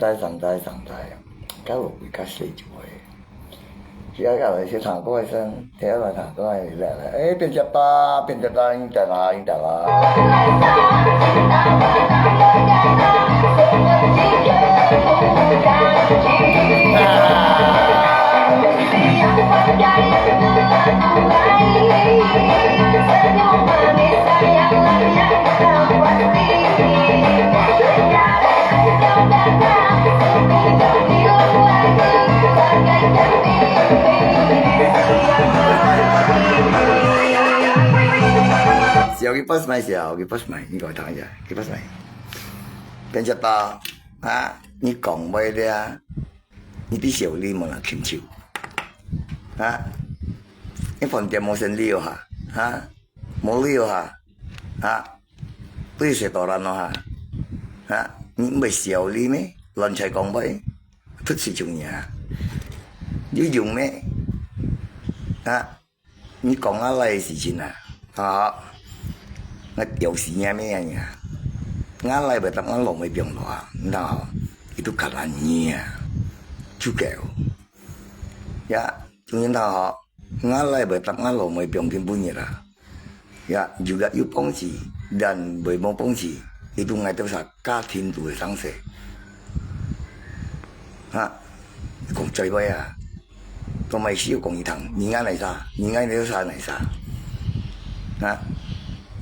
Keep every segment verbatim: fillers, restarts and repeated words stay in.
大聲大聲大，較有幾較細就會。只要有一些唱歌的聲，聽到唱歌的來來，哎，變隻吧，變隻吧，你等啊，你等啊。笑佢不賣，笑佢不賣，你講聽一下，佢不賣。變隻吧，啊，你講話了，你知小李無拿琴手，啊，你飯店無生理哦哈，啊，無理哦哈，啊，對食到爛哦哈，啊，你毋會小李咩？亂猜講話，出水中人，有用咩？啊， 你講𠊎倈个事情啊，啊，𠊎吊死你咩啊？𠊎倈會搭𠊎老妹放落啊，你聽吼，佢都敢恁樣啊，就夠。呀，中間聽吼，𠊎倈會搭𠊎老妹放今晡日啊。呀，有个有幫助，人會無幫助，佢都愛多少家庭都會生事。哈，講嘴巴啊！ 都毋係笑講佢聽，你愛哪儕，你愛哪儕哪儕。啊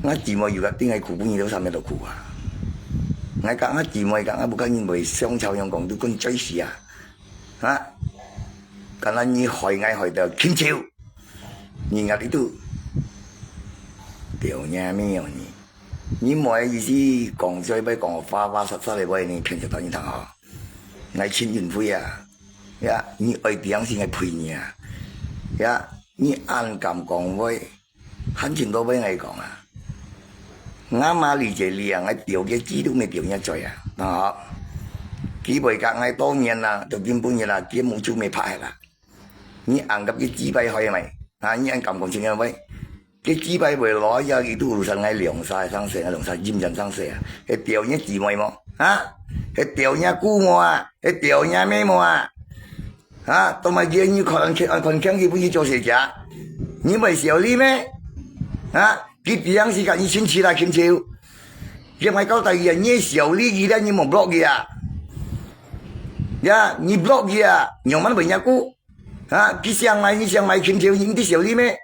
，𠊎姊妹有个定愛苦，分你都三日都苦啊。𠊎講𠊎姊妹講，𠊎毋敢認為相吵樣講，都跟追死啊。啊，敢若你害𠊎害到琴手，你壓力都，掉你命哦你。你無意思講嘴巴講花花殺殺个話，你騙得到你聽吼。 𠊎盡欣慰啊！呀，你愛點心𠊎陪你啊！呀，你恁敢講話，還盡多話𠊎講啊！𠊎罵李姐李啊，𠊎吊个雞都毋吊你嘴啊！啊，佢會佮𠊎多年啦，到今晡日啦，佢目珠毋擘忒啦。 你恁甲佢雞排害咩？啊，你恁敢講這樣話？佢雞排會落，也佢都路上𠊎兩儕生事，兩儕今日生事啊！係吊你姊妹無？啊？係吊你姑母啊？係吊你妹妹啊？啊？都毋係佢，你看看看佢分佢做事情，你毋會小李咩？啊？佢平時佮你親戚啦，親戚，佢毋係交代佢啊，你小李佢咧，你無block佢啊？呀，你block佢啊，仰般會你姑？ 啊，佢想買，你想買琴手，你毋知小李咩？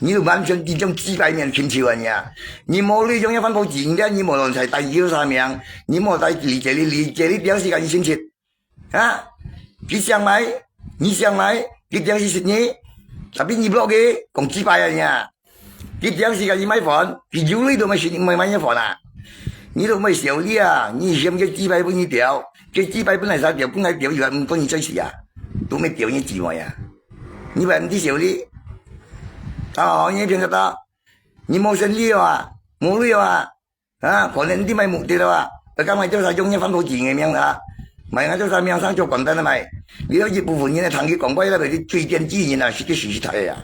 你就完全一種雞排面琴手啊你啊！你無理用一番好錢，你無亂彩帶佢三名，你無帶李姐李，李姐李表示佮你親戚。啊，佢想買，你想買，佢表示識你，tapi你block佢，講雞排啊你啊！ 佢點時間你買飯，佢有鐳都買食，買買飯啊！你都買小李啊！你嫌个雞排分你吊，个雞排本來係吊，本來吊又毋分你追死啊！都買吊你姊妹啊！你還毋知小李？啊，你騙得到？你無生理啊？無鐳啊？啊，可能你買目的啊！ 該買多少用你番婆子个名啊，買个多少名上做簡單个買。你有一部分人个聽佢講話，那个是嘴奸嘴人啊，是个實實在个啊。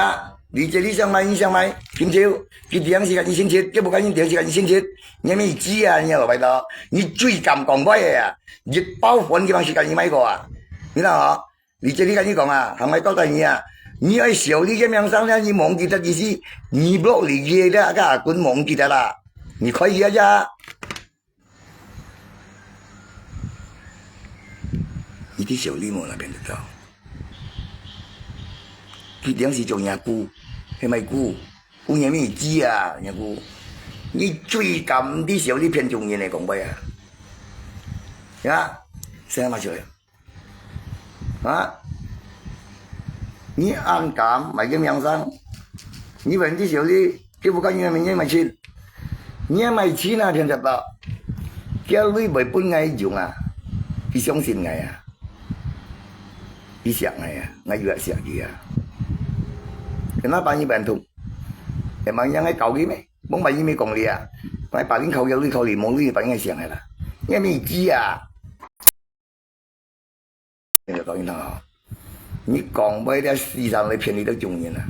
啊，你這你想買，你想買，琴手，佢點時間你先切，佢無間你點時間你先切，你乜知啊，你老白道，你最敢講話个啊，一包粉佢嘛時間你買過啊，你知道吼？ 你這你跟你講啊，還愛交代你啊，你愛小李个名聲呢，你忘記得意思，你block你个啦，个阿君忘記得啦，你可以啊呀。你知小李無那邊得到？佢當時做人姑，係咪姑？姑娘乜知啊，人姑。你最敢知小李騙眾人个講話啊？呀，生嘛出來。 啊？你恁敢買个名聲，你問題小李，佢無跟你買，你買錢，你買錢啊，騙得到，佢鐳會分𠊎用啊，佢相信𠊎啊，佢惜𠊎啊，𠊎又愛惜佢啊。Kenapa你bantu？Emangnya𠊎搞佢咩？無買你咩講理啊？買把你靠佢鐳靠你，無鐳把你想个啦，你乜知啊？ 你就講你聽啊，你講話了時常來騙你兜眾人啊！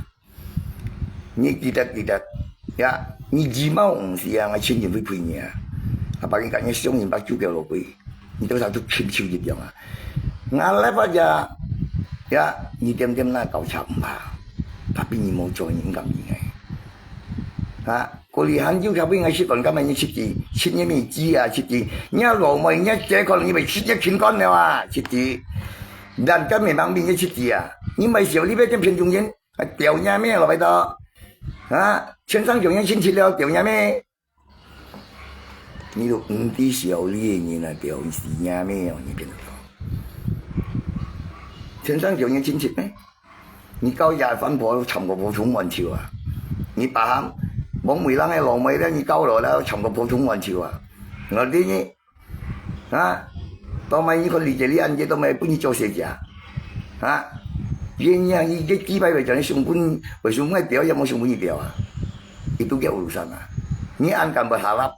你記得記得，呀，你以貌毋是啊，𠊎千萬會賠你啊！啊，把你講你相信把酒叫落去，你多少都禽獸一樣啊！𠊎來發呀，呀，你點點那搞笑毋怕，tapi你無做你毋敢贏个。啊，過哩還有較尾𠊎食飯，今日你食字，食你面子啊，食字，你老妹，你姐可能你會食你情感了啊，食字。Dan kami mang你食字啊，你買小禮物點騙中人，啊，掉你咩老白痴，啊，全場中人親戚了，掉你咩？ 你都毋知小李个人啊，掉死你咩哦，你變到。全場叫你親戚咩？你搞野番婆參過普通玩笑啊？你把王美蘭个老妹了，你搞落了參過普通玩笑啊？我對你，啊，到尾你看李杰你安杰到尾分你做小姐啊？啊，原因你个幾百位叫你上分，為什麼表演無上分你表啊？Itu kaya urusan啊？你安敢不harap？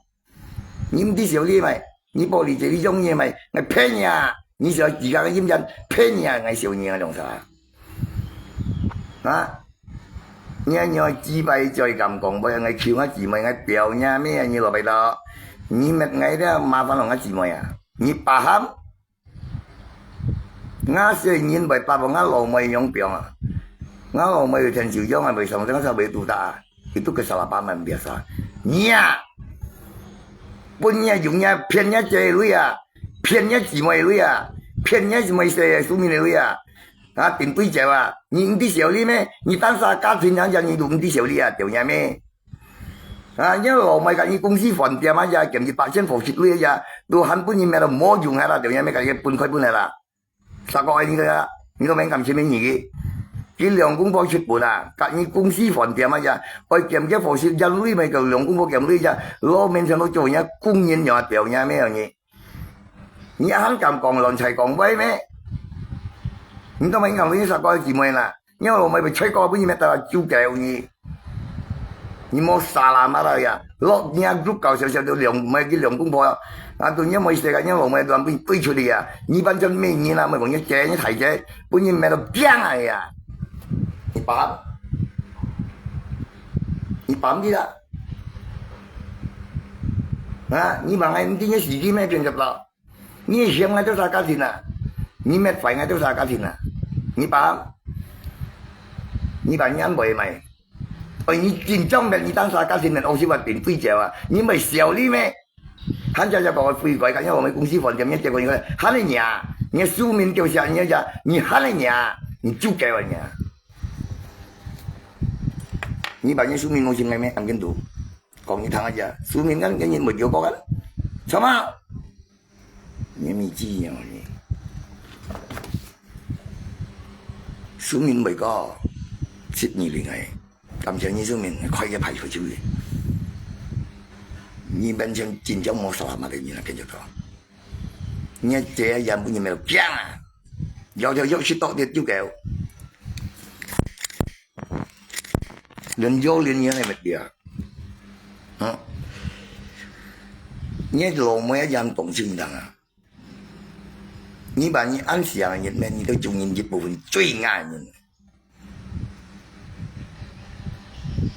你毋知小李咩？你玻璃姐你用你咩？𠊎騙你啊！你小自家个音樂騙你啊！𠊎小你啊，兩儕啊！啊！你啊，你啊，幾擺再敢講，我愛求𠊎姊妹，𠊎表你咩？你老白痴，你搣𠊎了，麻煩了𠊎姊妹啊！你paham？ 𠊎細人會把握𠊎老妹樣樣啊！𠊎老妹有天就樣啊，袂上等才會堵打啊！Itu kesalahpahaman biasa。你啊，分你啊用你啊騙你姐个鐳啊，騙你姊妹个鐳啊，騙你姊妹細个書面个鐳啊！啊，頂對照啊！你毋知小李咩？你單儕家庭人家你都毋知小李啊，掉你咩？ 啊，因為老妹甲你公司飯店啊，也兼一百千貨色鐳啊，都還分你買到無用下啦，就也買甲你分開分下啦。啥个你个，你都免感謝你个。佢兩公婆出本啊，甲你公司飯店啊，也愛兼个貨色，也鐳买个兩公婆兼鐳啊，老面前都做人家工人样啊，掉人家咩样呢？你还敢讲乱菜讲歪咩？你都免讲你啥个姊妹啦？ 你老妹被吹高分你买到猪狗呢？你莫沙拉马拉呀，落你啊猪狗小小的两妹个两公婆啊，啊，都你妹世界，你老妹乱分你追出去啊！你班真美人啊，妹讲你姐你太姐，分你买到病啊呀！你爸，你爸唔知啦？啊，你妈还唔知你自己咩变成了？ 你想个都啥家庭啊？你搣坏个都啥家庭啊？你爸，你爸你安排买？哦，你紧张个，你当啥家庭个？我是话顶对焦啊！你买小李咩？还叫叫把我飞过来，看我们公司饭店面结果你看，还得你啊？你书面丢下你讲，你还得你啊？你猪狗啊你啊！你把你书面我先来咩？安跟读，讲你听一下，书面看跟你没有过个，什么？ 你咪知样呢？书面袂过，十二年个，感谢你书面，开个牌出去。你面前真正无啥嘛个人啊，跟着讲。你这样不你没有讲啊？要要要去到底就给。 人有人也来没掉。啊，你老妹也当心人啊！你把你安详的人呢，你都中人一部分最爱人。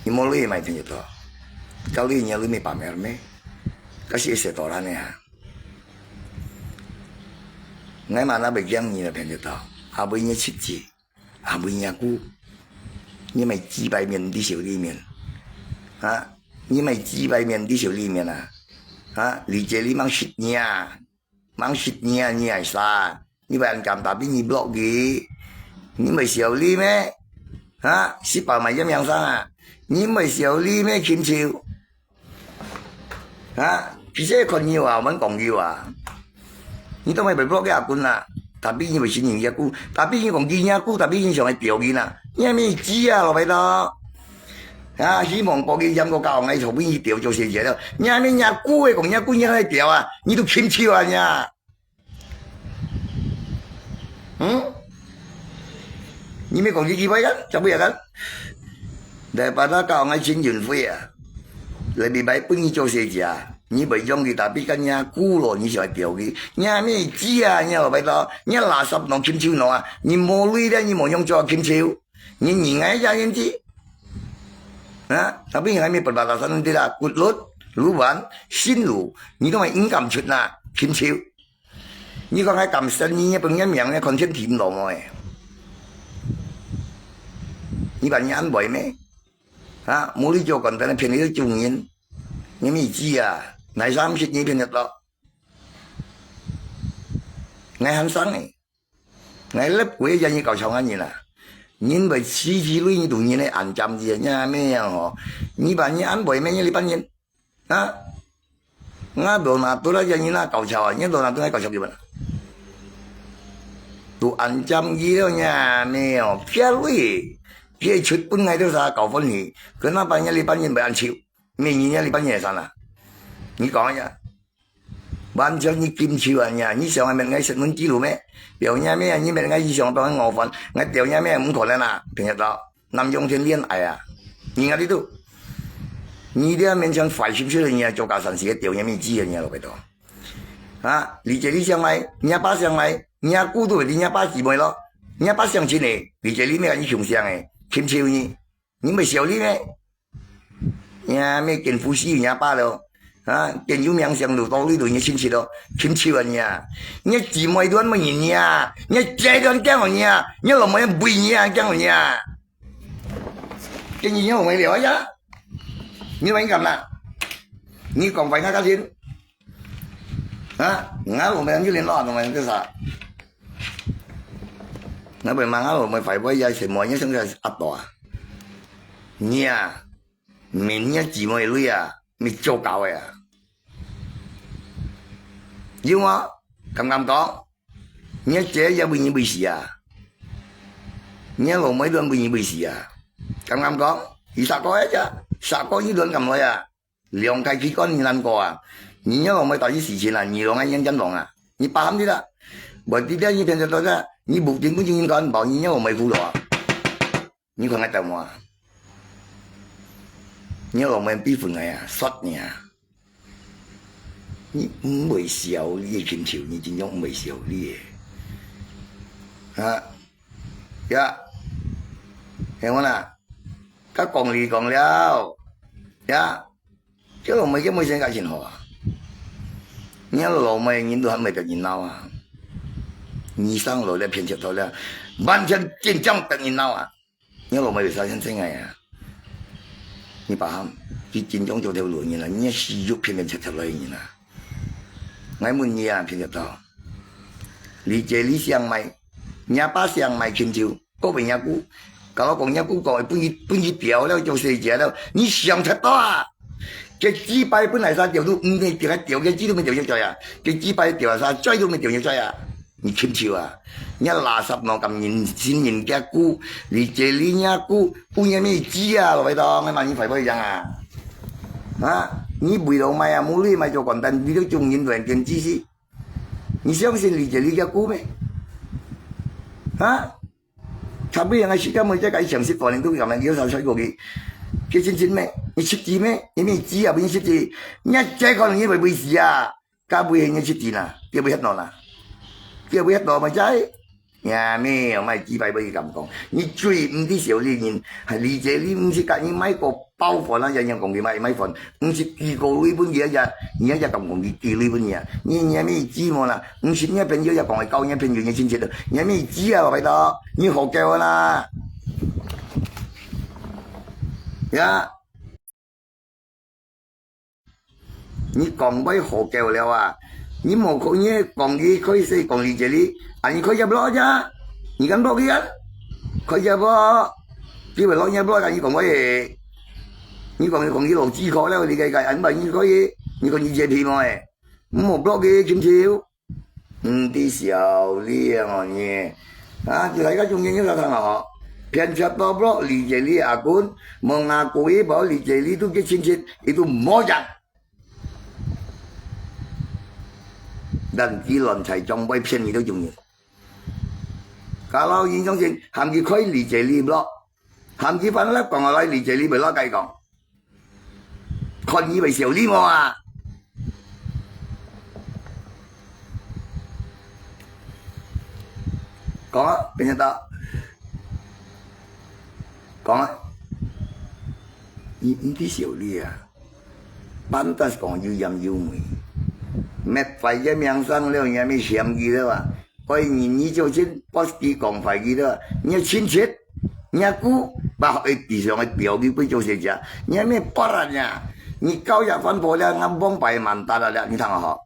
你莫累买听得到，到底你要没把妹没？可是一些多人呢啊！我嘛那被讲你了听得到，阿不你七级。 啊，問若姑，你買幾百面的小裡面，啊，你買幾百面的小裡面啊，啊，你這裡忙食你啊，忙食你啊，你還啥？你還敢打比你block佢？你買小裡咩？啊，食飽買隻命生啊？你買小裡咩禽獸？ 啊，其實看你啊，毋講你啊。你當然袂block个阿君啊，tapi你會信任若姑，tapi你講佢若姑，tapi你想愛表佢啊，你還沒知啊，老白痴。啊，希望保佢嫌个教我做分你掉做細節了。你還沒若姑个講若姑你還掉啊，你都禽獸啊你啊！ 嗯？你没讲这句话呀？怎么样啊？Daripada kau ngai Chin Yun Fui啊，lebih baik pun你做小姐啊，你袂用佢，tapi kan你啊，古咯，你就要掉佢，你啊，没知啊，你啊，老白痴，你啊，垃圾喏，禽兽喏啊，你无鐳了，你无用做禽兽，你人哎呀，人知啊，tapi ngai mi perbatasan nanti lah, Kutlut, Luban, Sinlu, ni tu mai ingkam chut na, 禽兽。你講𠊎敢信你，你分人名，你看天天無無誒。你把你安排咩？啊，無理做官，等下騙你做人，你咪知啊？哪三十你騙得到？𠊎還生誒，𠊎立國也你搞笑人啊！人會死死累你度人的安jamnya，你咩樣吼？你把你安排咩？你禮拜日啊？ Nga do na tu la jani na kau chawa, nya do na tu na kau chawa gimana? Tu anjam gila nya meo, pia lui, pia chut pun ngai tu sa kau phone hi, kenapa nya lipan yin bai anchiu, mi nya lipan yin sana. Ni kau nya, ban jang ni kim chiu anya, ni siang met ngai set mun kilu me, piao nya me, ni met ngai siang tong ngau phone, ngai piao nya me mun kau na, pia tau. 男人天戀愛啊！你看你都，你這面前壞心事的人啊，做家產是个丟人面子的人啊，老白頭。啊，你這裡想來，你阿爸想來，你阿姑都會你阿爸姊妹咯，你阿爸相親的，你這裡咩你雄相的，親像你，你會笑你咩？你咩見富士你阿爸咯， 啊，見有名相路道理都你親戚咯，親戚啊你啊，你姊妹都毋認你啊，你姐都驚你啊，你老妹不認你啊，驚你啊，跟你老妹聊一下，你老妹幹嘛？你講話那個人，啊，俺老妹就連老老妹這啥？那邊嘛，俺老妹壞壞也是莫你生个阿多啊，你啊，明年姊妹累啊，你做搞的啊。 有無？敢敢講？你姐也為你為死啊？你老妹都為你為死啊？敢敢講？你殺過一隻，殺過一輪敢來啊？兩個去幹你難過啊？你老妹到底死前啊？你老妹冤冤枉啊？你把喊你啦！我今天一天就到這，你不聽不聽人講，保你老妹苦了啊！ 你看𠊎兜無啊？你老妹比分𠊎啊，煞你啊！你毋會笑你个親像，你真正毋會笑你个。啊，呀，聽我啦，甲講你講了，呀， 這老妹這妹生个真好啊！你老妹人都還袂得人鬧啊！你上樓了騙吃頭了，完全緊張得人鬧啊！你老妹為啥現在啊？你把他，佢緊張做頭路人啊，你死肉騙騙吃頭來人啊！𠊎問你啊，騙吃頭，你這你想買，你阿爸想買親像， 各位阿姑，甲我講阿姑講，分佢分佢掉了，做細姐了，你想太多啊！這幾擺本來啥掉都毋係掉，掉這幾都毋掉出來啊！這幾擺掉啊啥，再都毋掉出來啊！你親像啊！你垃圾喏，敢認真人家姑，你這裡阿姑，不然你知啊，老白頭，你罵你壞壞樣啊！啊！你為了買啊，無理買做簡單，你都中人亂跟知識，你相信你這裡阿姑咩？啊！ 差不多个時間，每隻个相識半年都咁樣，有啥出過去？佢真真咩？你識字咩？你咩字啊？毋識字，你這可能你會背字啊？該背你識字啦，佢會曉喏啦，佢會曉喏嘛知。呀，咩，買幾百倍敢講，你最毋知小利人，還理解你毋識甲你買過包粉啊，樣樣講佢買買粉，毋識幾個鐳分佢啊，你啊敢講佢幾鐳分你啊？你你咩字么啦？ 毋識你朋友也講會教你朋友你親戚了，你咩知啊，老白頭，你好狗啦！呀，你講會好狗了啊！你無可你講佢可以說講你這裡，啊你可以不落呀，你敢落去啊？可以不？你會落你不落，你講會，你講你講你老幾可了，你該該，啊你把你可以，你講你這皮毛誒，毋好落去，親像。 毋知小利啊，你啊，就來个中間有啥通啊？騙吃到block，理解你阿公，問阿姑一包，理解你都个親戚，佢都無人。但佢亂猜裝會騙你都中意。Kalau你相信，喊佢開理解你block，喊佢翻來講下來理解你，袂落解講。 看你會笑你無啊？講啊，變成到，講啊，你毋知笑你啊？Pantas講有鹽有味，滅壞个名聲了，你還無嫌佢了啊？愛人你就先不時講壞佢了啊？你親戚，你姑，把愛地上个表佢不做事情，你還無不然呀？你搞也翻破了，俺王牌滿大了了，你聽好，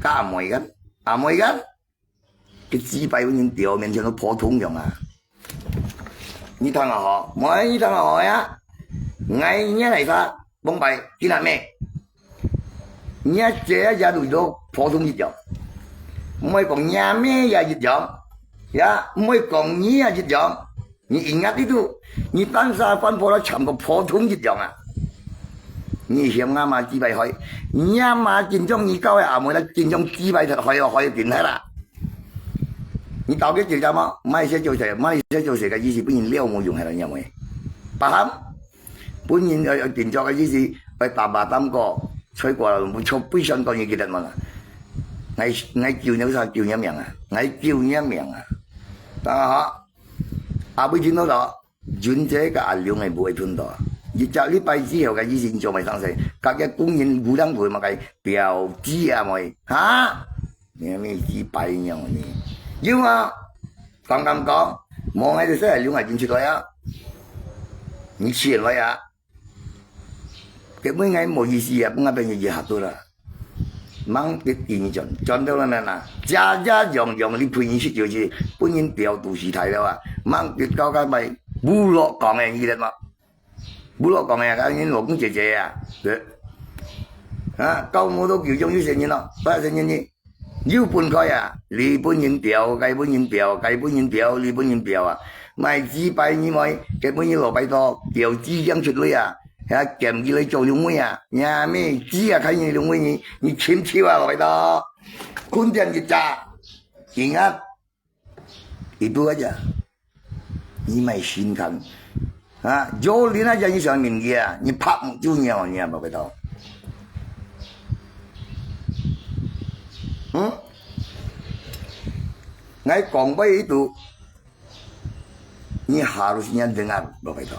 該阿妹个，阿妹个。 佢祭拜分人表面像普通樣啊。你聽啊好，莫你聽啊好呀。𠊎若來啥，講拜，今日咩？若姐也路到普通一樣，毋會講若咩也一樣，也毋會講你也一樣。你應該知道，你單啥翻破了全部普通一樣啊。你嫌阿媽祭拜害，你阿媽緊張你搞个阿妹來緊張祭拜害害緊害啦。 你到底知道嗎？馬來西亞做事，馬來西亞做事个意思，分人了無用，係啦，因為，paham？分人要要定著个意思，愛打麻擔過，吹過了，不錯，不想講你記得嗎？𠊎𠊎救你啥救你命啊？𠊎救你命啊！當然好，阿妹聽到了。 Jun姐个阿龍个不會吞到啊。一隻禮拜之後个意思就會上升，隔个工人無人會嘛个表姐阿妹，哈？你咪幾百樣呢？有啊，剛剛講，無愛就說阿龍已經出來啊，你起來啊，根本應該無意思啊，不應該被你一下多了。 吂得緊轉，轉到了哪哪，家家樣樣你陪人食就是，分人表肚屎大了啊！吂得搞个賣，無落講个，你知嘛？無落講个，講人老公姐姐啊，對。啊，搞無到九種有錢人咯，不要錢人呢，有分開啊！你分人表，該分人表，該分人表，你分人表啊！賣祭拜你妹，該分人老拜託，表姐樣出來啊！ 遐撿佢來做龍尾啊，若咩子啊，看你龍尾你，你親手啊，老拜託，坤點一隻，贏啊，一步啊隻，你莫心疼啊，有人啊，叫你想明个啊，你拍目珠鳥你啊，老拜託，嗯，𠊎講過一度。 你harusnya dengar，老拜託。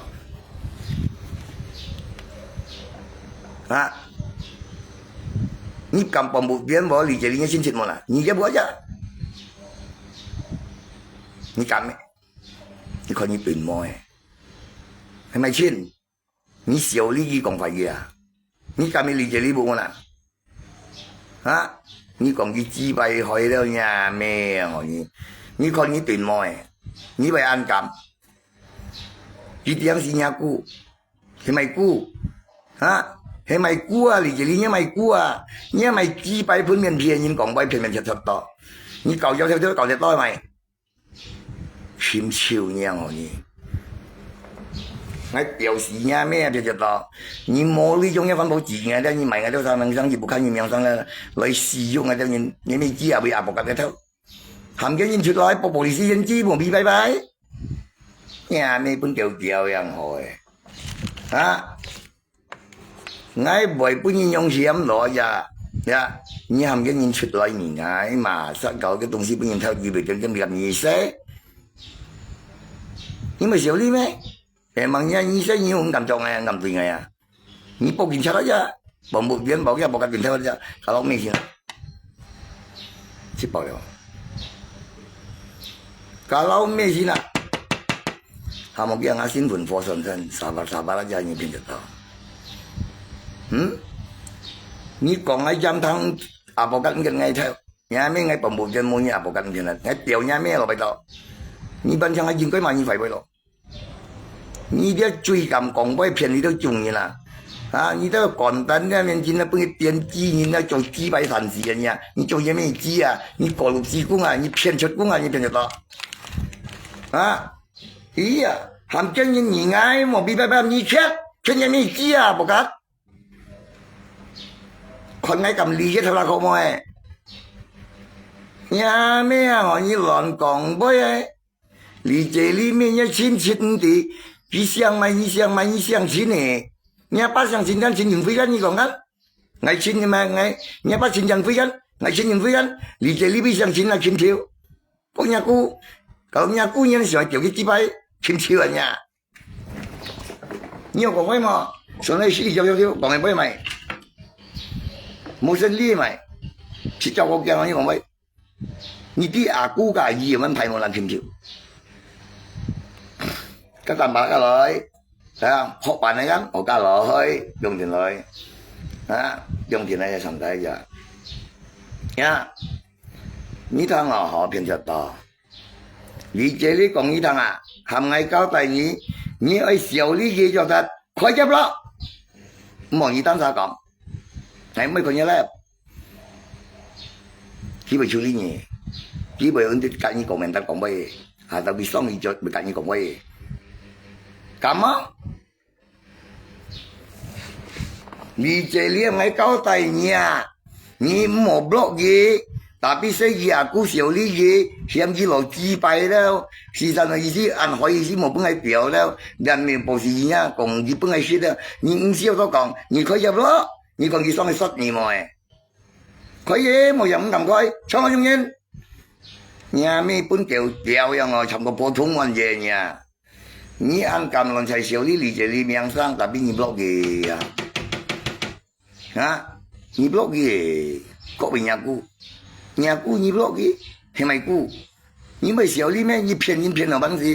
啊，你敢幫不別人無？你這裡你信息無啦？你也無呀？你敢咩？你看你笨毛誒，還賣錢？ 你小力佢講法語啊？你敢會理解你無啦？啊？你講佢祭拜害了若咩啊？你，你看你對無誒？你會恁敢？佢點是若姑，係賣姑？啊？係賣姑啊？理解你若賣姑啊？若賣祭拜分面騙人講話騙騙切切多，你搞笑笑就搞得到係賣？ 尋仇呢哦你。𠊎表示若咩啊，別別到，你無理將若環保紙，𠊎了你買𠊎了啥名聲，你不看你名聲了，來使用𠊎了人，你咪知啊，為阿伯个頭。喊个人出來，報報你是人知，無比拜拜。若咩分狗狗樣好誒，啊？ 𠊎會分你用心咯呀，呀，你喊个人出來，你𠊎嘛，撒搞个東西分人偷，預備點點點你食。你會笑你咩？誒，望你你食，你有感覺哎，感覺哎呀？你報警察了呀，報報警，報警，報警，警察了呀，搞到咩事啊？ 去報了。Kalau咩事啊？Kamu kia ngasin pun puasan san, sabar-sabar aja你騙得到。嗯？你講个鹽糖，阿婆跟跟𠊎偷，你還沒𠊎本部跟母你阿婆跟騙了，𠊎表你還沒老白到。你班上還應該嘛你壞壞咯。 你這嘴敢講話騙你都中人啊！啊，你這個簡單个面前啊，分佢點指人啊，做幾百三十人呀！你做啥物事啊？你過路之功啊，你騙出功啊，你騙得到？啊，咦呀，喊叫人你愛莫比白白你騙，騙啥物事啊，不敢？看𠊎敢理解頭那口無誒？呀，咩啊，你亂講話誒！ 你這裡面也親戚毋知，佢想買，你想買，你想親誒。你阿爸想親，但親人非干，你講看。𠊎親嘛，𠊎，你阿爸親人非干，𠊎親人非干。你這裡面想親啊，親條。講若姑，搞若姑，你想叫佢幾擺，親條啊，你啊。 你有講話無？上來是有有有講个話無？無生理無？去照顧佢，你講喂，你知阿姑个姨有問排門來尋求，佢敢把佢來，啊，學辦个人，我家來，用錢來，啊，用錢來上台呀，呀，你聽哦，好，騙出到，你這裡講你聽啊，喊𠊎交代你，你愛修理佢就得，快接咯，莫你單儕講，哎，莫講你咧。 佢會處理你，佢會用得甲你講明白講話，啊，特別上一桌會甲你講話。敢啊？你這裡𠊎交代你啊，你毋好block佢，tapi係佢阿姑修理佢，嫌佢老雞掰了，時常个意思，安好意思無分𠊎表了，連綿保持你啊，講佢分𠊎食了，你毋需要多講，你可以block，你講佢上去殺你無誒。 可以，無人毋敢開，像我種人。若咩分狗咬樣哦，像个普通玩意呀。你安敢亂在修理你這裡名聲，tapi你block佢呀。啊，你block佢，各位若姑，若姑你block佢，係咪姑？你毋係修理咩？你騙人騙到半死，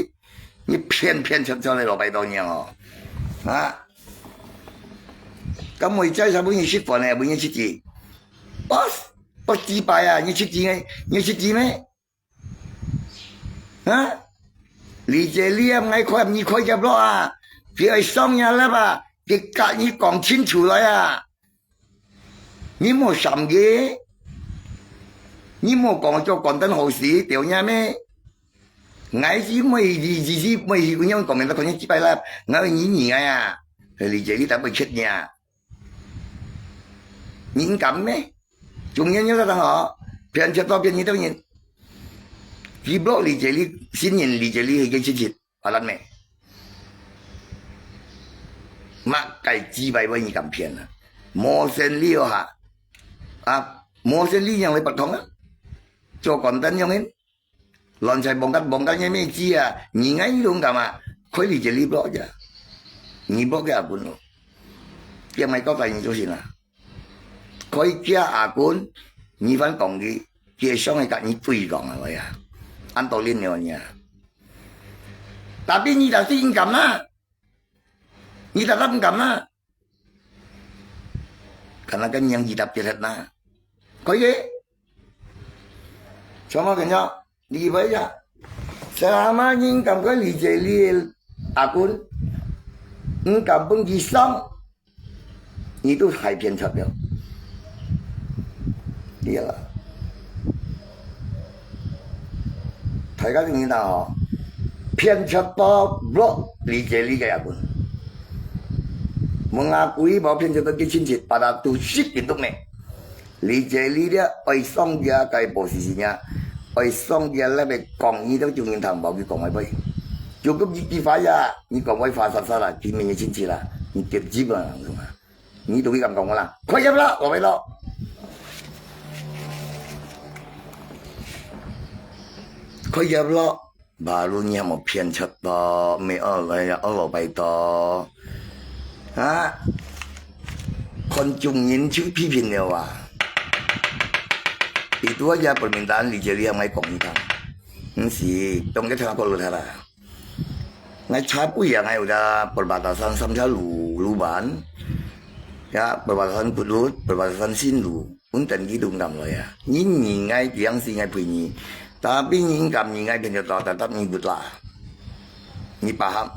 你騙騙出出來咯，拜託你哦。啊，敢會再三分你食飯呢，分你食雞？ Boss，boss雞掰啊！你食雞咩？你食雞咩？啊？你這裡啊，𠊎看你開業咯啊！佢愛上nhà lớp啊！佢甲你講清楚來啊！你莫閃佢，你莫講做講得好事，對呀咩？𠊎是毋係，是毋係，毋係，佢樣講明白，可能幾百啦，𠊎你你啊，你這裡打不chết你啊！ 你敢咩？中間有个人哦，騙食到騙你兜人。佢block你這裡，信任你這裡，係个事實，阿蘭咩？麼个雞掰話你敢騙啊？無生理哦哈！啊，無生理樣來不通啊！做簡單樣个。 亂在望甲望甲个咩子啊，你愛你勇敢啊，開你這裡block呀，你block个阿君咯，佢毋係交代你做事啊，開佢阿君，你還講佢，佢會想愛甲你對講啊，喂啊，恁多年了你啊，tapi你就係毋敢啦，你就毋敢啦，敢若个年紀特別忒啦，可以。 Sama kanya, di ba ya? Selama你敢个理解你阿君，你敢分佢上，你都係騙出了。對啦。大家聽得到哦？騙出到block理解你个阿君。問阿貴無騙出到佢親戚，把他都識緊都咩？ 你這裡咧，愛上佢个保持人啊，愛上佢个那邊講，你都中人聽無佢講个話。就咁一句話呀，你講話花煞煞啦，佢明你親戚啦，你點擊啊，你都會咁講个啦，開業啦，我咪咯，開業咯。 Baru你還無騙出到，沒有來呀，二樓拜託。啊，看中人就批評了啊。Itu aja permintaan你這裡還愛講一趟。毋係，當个聽過了他啦。𠊎差不多啊，𠊎有个perbatasan sampai lu luban，ya perbatasan Kudus，perbatasan Sindu。 Pun tentu dungkam lo ya. Ni ni ngai tiang si ngai pui ni. Tapi ni kam ni ngai kan jatuh tetap ni butlah. Ni paham.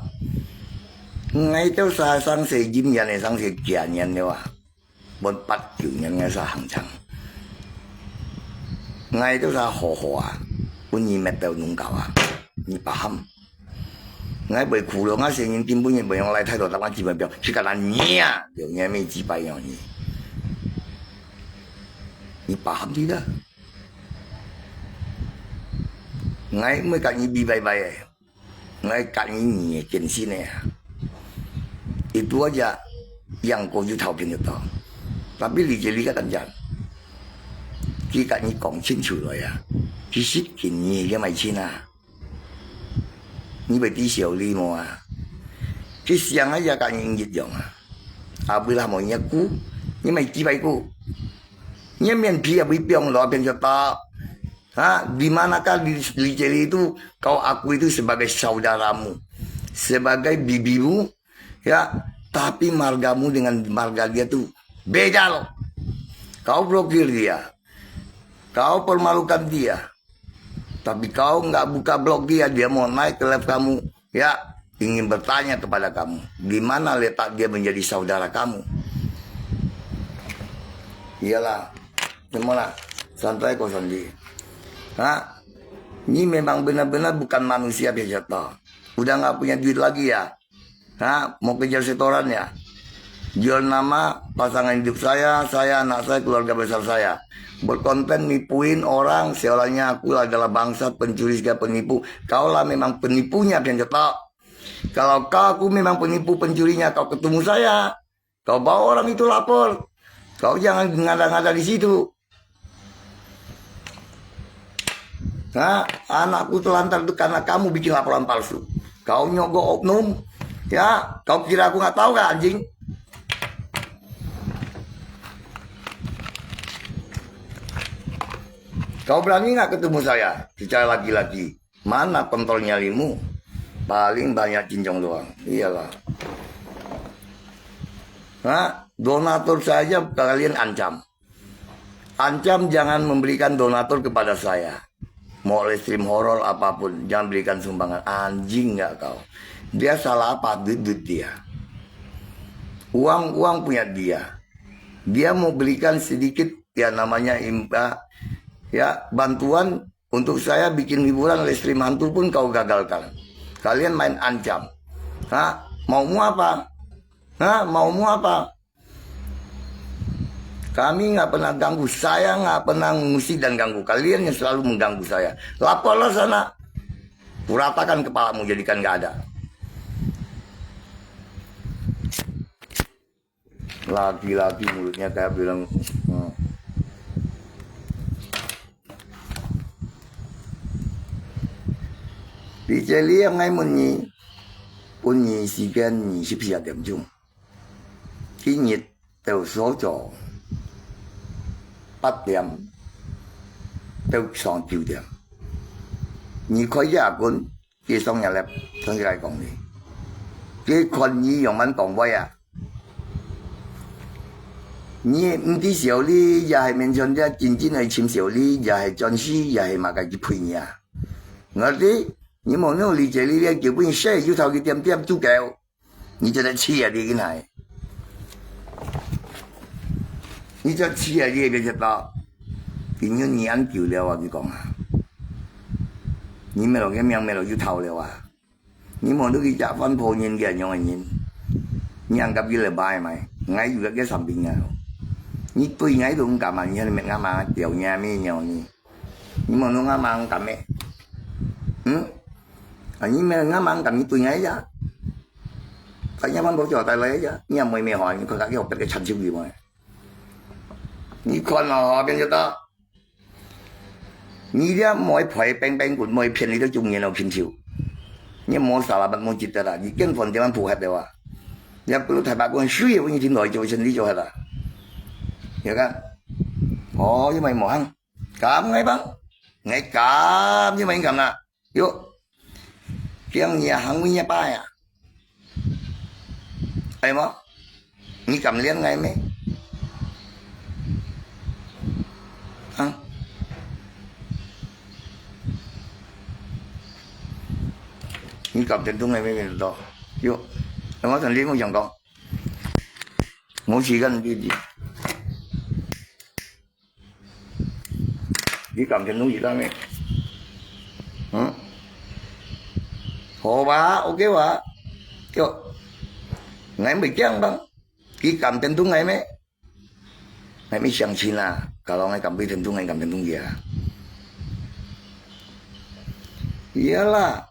Ngai tu sa sang se jim yan sang se kian yan ni wa. Bon pat kiu yan ngai sa hang chang. Ngai tu sa ho ho a. Pun ni met tau nung kau a. Ni paham. Ngai bơi khổ lo, ngai sengin tim bơi nyen bơi yong lai thái độ tap ngai chỉ bơi biao, chỉ cả là nhia, điều nhia mi chỉ bơi yong ni. Ni paham tidak? Ngai mới kat ni bi bye bye, ngai kat ni ni kensin eh. Itu aja yang kau ju tahu pin itu. Tapi li je li kat anjan. Kita ni kong chin chu lo ya. Kisit kini ya mai chin ah. Ni bai ti siau li mo ah. Ki siang ah ya ka ni ngit yong ah. Abui lah mo nya ku. Ni mai ti bai ku. 你面皮也会放落，变就到。Ha, di manakah Li, Li Celi itu kau akui itu sebagai saudaramu, sebagai bibimu, ya, tapi margamu dengan marga dia tu beda loh. Kau blokir dia, kau permalukan dia, tapi kau nggak buka blog dia, dia mau naik ke live kamu, ya, ingin bertanya kepada kamu, di mana letak dia menjadi saudara kamu? Iyalah, semua lah, santai kau sendiri. Ha? Ni memang benar-benar bukan manusia biasa tau. Udah nggak punya duit lagi ya? Ha? Mau kejar setoran ya? Jual nama pasangan hidup saya, saya, anak saya, keluarga besar saya. Berkonten nipuin orang, seolahnya aku adalah bangsat, pencuri, segala penipu. Kaulah memang penipunya, pian cetak. Kalau kau aku memang penipu pencurinya, kau ketemu saya. Kau bawa orang itu lapor. Kau jangan ngada-ngada di situ. Ha, anakku terlantar itu karena kamu bikin laporan palsu. Kau nyogok oknum. Ya, kau kira aku nggak tahu kah, anjing? Kau berani nggak ketemu saya secara laki-laki? Mana kontrol nyalimu? Paling banyak cincong doang. Iyalah. Ha, donatur saja kalian ancam. Ancam jangan memberikan donatur kepada saya. Mau live stream horor apapun, jangan berikan sumbangan. Anjing nggak kau? Dia salah apa? Duit-duit dia. Uang-uang punya dia. Dia mau berikan sedikit, ya, namanya impa, ya, bantuan untuk saya bikin hiburan live stream hantu pun kau gagalkan. Kalian main ancam. Ha? Maumu apa? Ha? Maumu apa? Kami nggak pernah ganggu, saya nggak pernah ngusik dan ganggu. Kalian yang selalu mengganggu saya. Laporlah sana. Kuratakan kepalamu, jadikan nggak ada. Laki-laki mulutnya kayak bilang, hmm. Di sini yang ngai muni, pun ni sikan ni sipsia diam jung. Kini tau sojo. Pat diam. Tau song jiu diam. Ni koi ya kun, 佢上日咧，同佢講呢，佢看你樣般講話啊，你毋知小李，也係面前這真正係尋小李，也係轉世，也係麼个去陪你啊。我知，你無努力這裡咧，就分細又頭佢點點足夠。 你就在試啊，你个奶。你就試啊，你个biết到。因為你恁久了啊，佢講啊。你沒落个命，沒落有頭了啊。你無落去食飯，破人个樣个人。你恁甲佢來拜埋，𠊎有个个生病啊。你對𠊎都毋敢啊，你還沒啱嘛，掉你啊，咩鳥你。你無落啱嘛，敢咩？嗯？啊，你沒啱嘛，敢你對𠊎呀？ 大家慢慢叫帶來呀，你也妹妹吼，你看佢學別个親手个嘛。你看哦，吼，變就到。你這妹陪冰冰棍，妹騙你都中年了，親手。你無啥啦，無值得啦，你根本就毋符合了啊。你不如太白棍水也分你聽到，就身體就好了。你看，哦，因為無行，敢愛吧？愛敢，因為敢啦。 喲，這樣你也行運一把呀？哎麼？你敢戀愛咩？啊？你敢天動愛咩面到？喲，哎麼？真的，我想講，無時間，你，你。 你敢天動一下咩？嗯？好吧，OK吧。就，𠊎毋會驚吧？你敢天動𠊎咩？𠊎毋相信啊，kalau𠊎敢會天動，𠊎敢天動佢啊？Iyalah,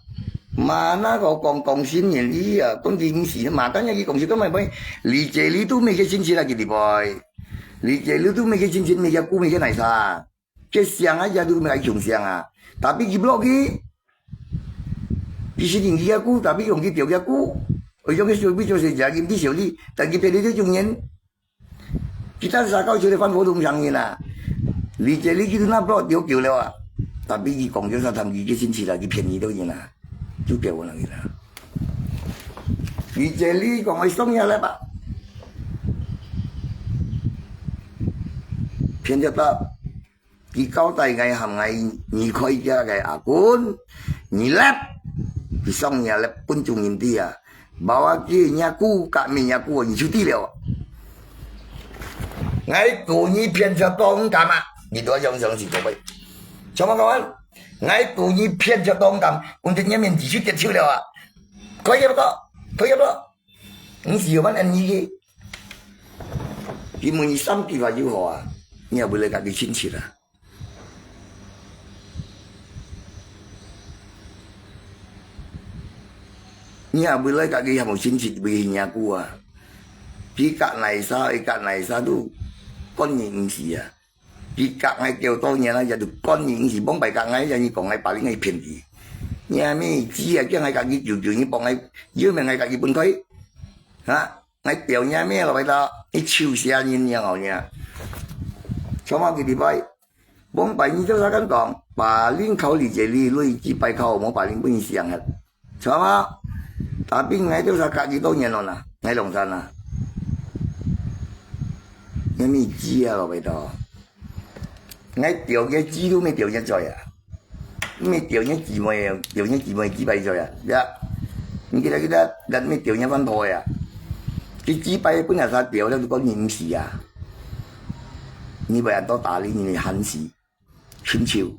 mana kau講講心人意啊？講佢毋是，makanya佢講是講咩？你這裡都沒个信息啦，佢哋boy。 你這裡都沒个親戚，沒个姑，沒个哪啥，佢想啊，也都沒个窮想啊。Tapi佢blok佢，佢是認佢个姑，tapi用佢丟个姑，用佢小米做事情，佢毋知小李，但佢別人都中人。Kita sa kau sudah fan foto sang ina. 李濟利佢都拿block丟丟了啊，tapi佢講叫啥聽佢个親戚啦，佢騙你兜人啊，就騙我人人啊。李濟利講愛送你粒啊，騙得到。佢交代𠊎喊𠊎二開家个阿公，二粒，佢送你粒分眾人知啊。Bahwa佢若姑，革命若姑，你就知了。𠊎故意騙出當敢啊！你都要相信是各位。什麼各位？𠊎故意騙出當敢，阮這面子就跌手了啊！可以不到，可以不到。你是有辦法你个？佢問你三句話就好啊，你也不來家己親戚啊。 你也毋會來家己喊無親戚，毋會認久啊。佢隔哪儕，佢隔哪儕都管你毋是啊。佢隔𠊎幾多年啊，也都管你毋是，往擺隔𠊎，也你講𠊎把你愛騙佢。你阿姆知啊，叫𠊎家己救救，你幫𠊎，有命𠊎家己分開，哈？ 𠊎吊若命落去啦，你臭死人樣哦你啊！做麼个禮拜？往擺你做啥敢講？把令考慮這裡，累幾擺考，無把令分你想啊。做麼？Tapi𠊎做啥隔幾多年咯啦，𠊎兩三啊。你咪知啊，落去到。 𠊎吊个基督，毋係吊个罪啊，毋係吊个姊妹，吊个姊妹幾擺罪啊，呀，你記得記得，咱毋係吊个番婆呀，佢幾擺分人家吊，了都講你毋是啊，你會安到打理你个寒死，親像，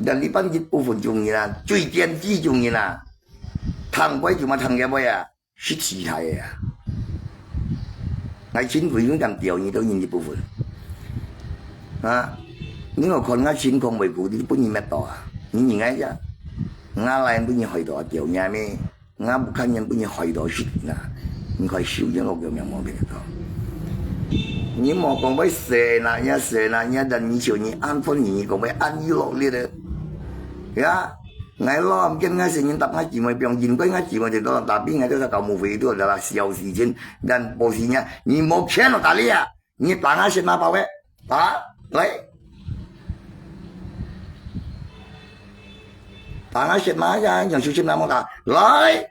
但你半日不分眾人啊，最奸之眾人啊，聽話就嘛聽个話啊。 係其他个啊。𠊎親朋友敢吊你到人一部分。啊，你莫看𠊎情況袂苦，你分人滅到啊。你認𠊎呀，𠊎來分人害到啊，吊你咩？𠊎毋看人分人害到死啊。你快收人落个命莫變到。你莫講會死那呀，死那呀，但你就你安分，你講會安逸落力个，呀。 𠊎老毋見𠊎先人搭𠊎姊妹，放人過𠊎姊妹就到，tapi𠊎都在搞無非都在那小事情，但不是呢，你莫騙我打理啊！你打𠊎雪麻包个，打，來，打𠊎雪麻呀，用手心那麼大，來！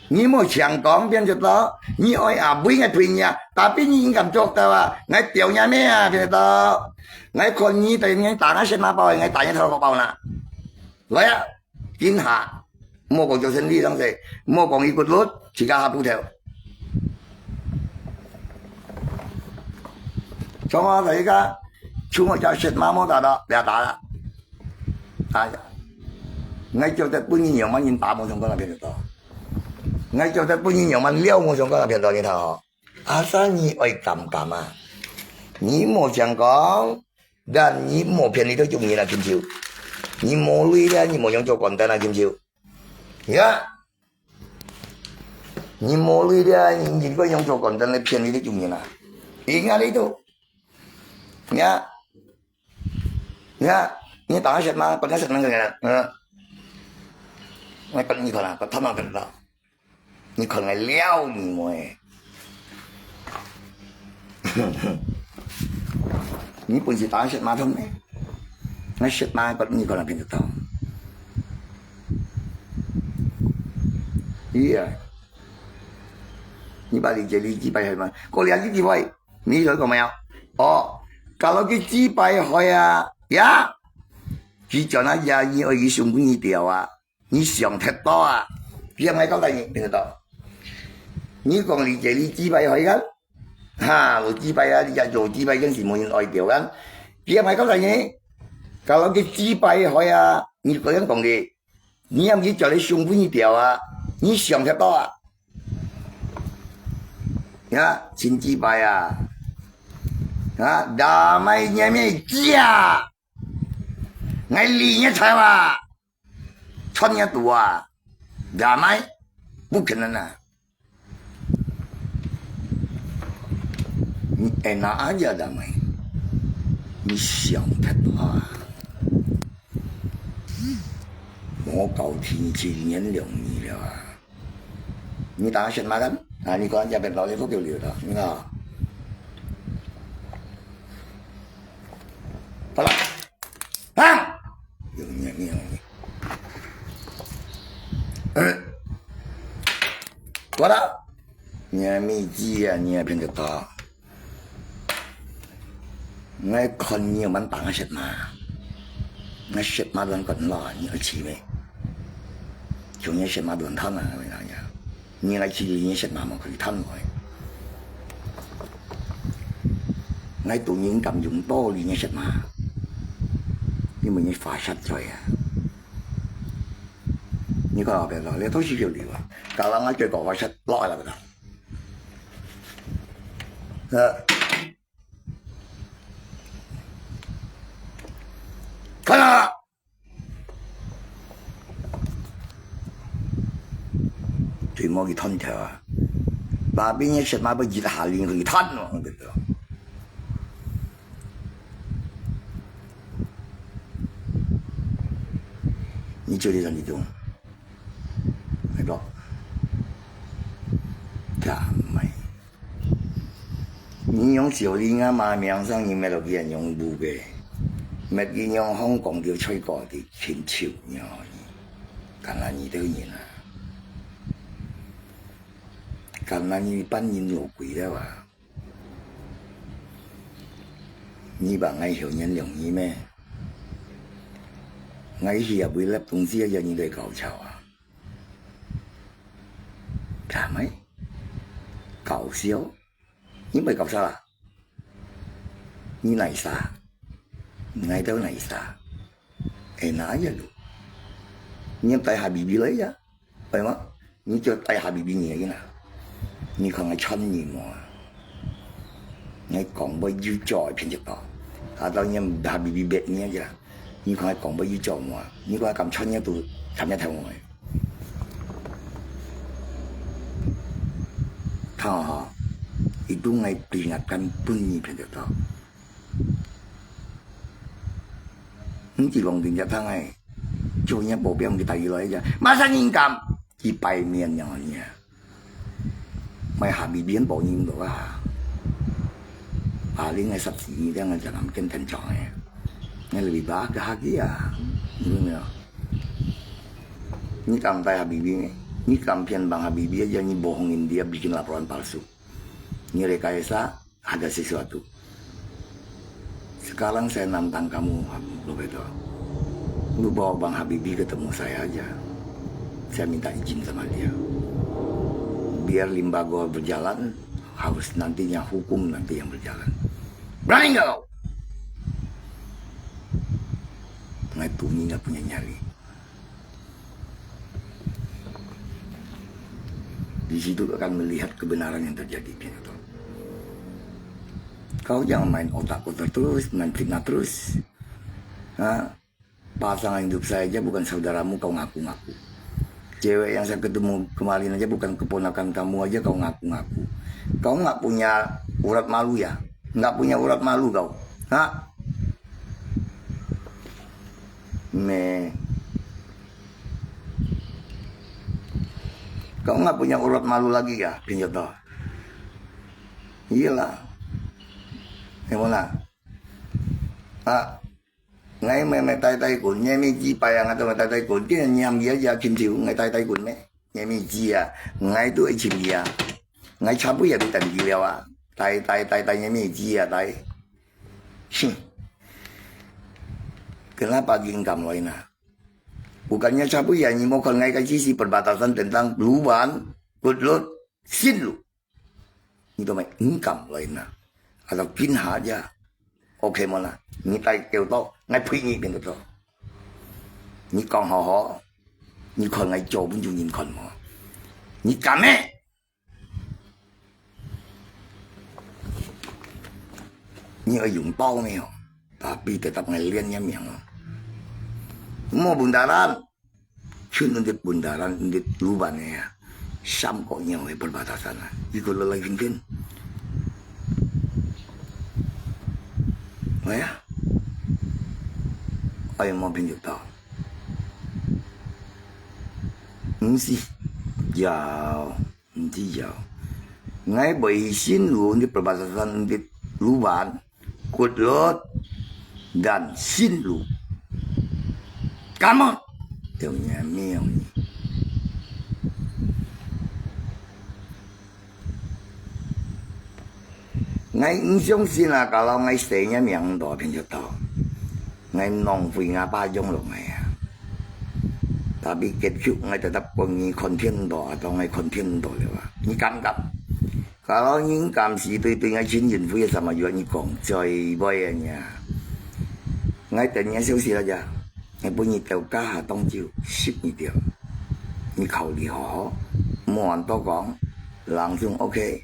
你莫想講變做到，你愛阿妹个朋友，tapi你敢做到啊？𠊎吊若命啊，變做到。𠊎看你對面打𠊎雪麻包，𠊎打你頭殼包啦。來啊，今下，莫講做生理東西，莫講一骨碌，自家下鋪頭。從我在一個，從我家雪麻莫打到，不要打了。哎呀，𠊎叫得分你用，萬人打無相干那變做到。 𠊎叫得分你用，萬了無相干那騙到你頭吼。Asal你愛敢敢啊！你莫想講，但你莫騙你兜眾人啊，金秋。你無鐳了，你莫用做官單啊，金秋。呀！你無鐳了，你應該用做官單來騙你兜眾人啊。應該你都，呀！ 你看，你打算嘛，本來是那个人，嗯，我跟你讲啦，我他妈跟了，你看我撩你么？你本事打算嘛痛呢？我说嘛，跟你讲了，变得痛。Iya. Ni balik jadi jipai hai ma. Kau lihat ni jipai. Ni kau kau mayau. Oh, kalau kita jipai hai ya. Ya. Kita na ya ni oi sungguh ni dia wa. Ni siang thep to ah. Dia mai kau tanya, dia kata. Ni kong li jadi jipai hai kan? Ha, lo jipai ya, dia lo jipai kan si mo yin oi dia kan? Dia mai kau tanya. Kalau kita jipai hai ya, ni kau yang kong di. 你也毋去叫你上分一條啊，你想得到啊？呀，真智慧啊！啊，damai你咩子啊？𠊎理你財啊，穿你肚啊，damai，不可能啊！ 你enak aja damai，你想太多啊！我到天气原谅你了啊！你打算嘛干？啊，你讲人家别老里不给留了，你看。過了，你个妹子啊，你个騙得到。 𠊎看你有蠻打𠊎舌嫲，𠊎舌嫲亂講啦，你愛試咩？像你舌嫲亂彈啊，𠊎講呀，你來試你舌嫲無可以彈來。𠊎都人敢用道理你舌嫲，因為你發洩嘴啊。你看後邊咯，你都係有理啊，搞到𠊎嘴角發洩落來了。呃。 看啊！最莫去斷頭啊！把別人舌嫲不一下令去斷咯，對不對？你做得上去做，那个，干嘛？ 你用小林阿媽名聲，你搣落去人用烏个，搣佢用香港條菜過去，牽手，你看你，敢若你兜人啊，敢若你半人老鬼了啊！你把𠊎小人容易咩？𠊎去也會粒東西，要你來搞笑啊？敢咩？搞笑？ 你毋係搞笑啦？你哪儕？𠊎兜哪儕？哎，哪一路？你帶下B B來呀？係無？你就帶下B B你个啦。你看𠊎穿你無啊？𠊎講話有做騙得到，下到你下B B別你个啦。你看𠊎講話有做無啊？你看𠊎敢穿你都看你頭毛个。 看吼，一度𠊎對𠊎根本你騙得到。你知講人家聽哎，做人保鏢佢帶佢來一隻，馬上人敢，一百面了你啊！買下面面保人了啊！啊，你愛十四年，這樣就能跟天長哎，你禮拜个下去啊，你有沒有？ 你敢帶Habibie？你敢騙bang Habibie aja你bohongin dia bikin laporan palsu. Ni rekayasa ada sesuatu. Sekarang saya nantang kamu, Roberto. Lu bawa bang Habibie ketemu saya aja. Saya minta izin sama dia. Biar limbago berjalan, harus nantinya hukum nanti yang berjalan. Berani nggak kau? Ngai tuni nggak punya nyali. Di situ akan melihat kebenaran yang terjadi, gitu. Kau jangan main otak kotor terus, main fitnah terus. Ha? Pasangan hidup saya aja bukan saudaramu, kau ngaku-ngaku. Cewek yang saya ketemu kemarin aja bukan keponakan kamu aja, kau ngaku-ngaku. Kau nggak punya urat malu ya? Nggak punya urat malu kau. Ha? Meh. Kau nggak punya urat malu lagi ya, Pinjoto? Iyalah. Yang mana? Ah, ngai meh meh tai tai kun, ngai meh ji pai ang atau meh tai tai kun, dia nyam dia ya kim tiu, ngai tai tai kun meh, ngai meh ji ya, ngai tu ai chim dia. Ngai chapu ya tu tan di liao ah. Tai, tai, tai, tai, ngai meh ji ya, tai. Sing. Kenapa gingkam loina? Bukannya chapu ya, ni mo kon ngai ka ji si perbatasan tentang Luban, Kutlut, Sinlu. Ni to mai ngkam loina. Atau kin ha ja. OK mo na. Ni tai kêu to, ngai pui ni pin to. Ni kong ho ho. Ni kon ngai jo pun ju nin kon mo. Ni kame. Ni ai yung tao ni ho. Tapi tetap ngai lian nya miang ho. Mo bundaran. Chun undit bundaran, undit Luban ya. Sam ko nyo e perbatasan na. Iko lalai kinkin. Maya. Ai mo pin tao. Nsi. Jao. Nti jao. Ngai bai Sinlu undit perbatasan undit Luban. Kutlut dan Sinlu. Kamot. Teo nya miong ni. 𠊎毋相信啊，kalau𠊎死，若命毋到，騙得到。𠊎浪費𠊎爸養老𠊎啊。Tapi結局𠊎tetap講你看天到，atau𠊎看天到了啊。你敢毋敢？Kalau你敢死，對，對𠊎盡恩惠个sama juga你講，最尾啊你啊。𠊎等你消息了呀，𠊎分你到家下當晝，十二點。你考慮好好，莫亂多講，langsung OK。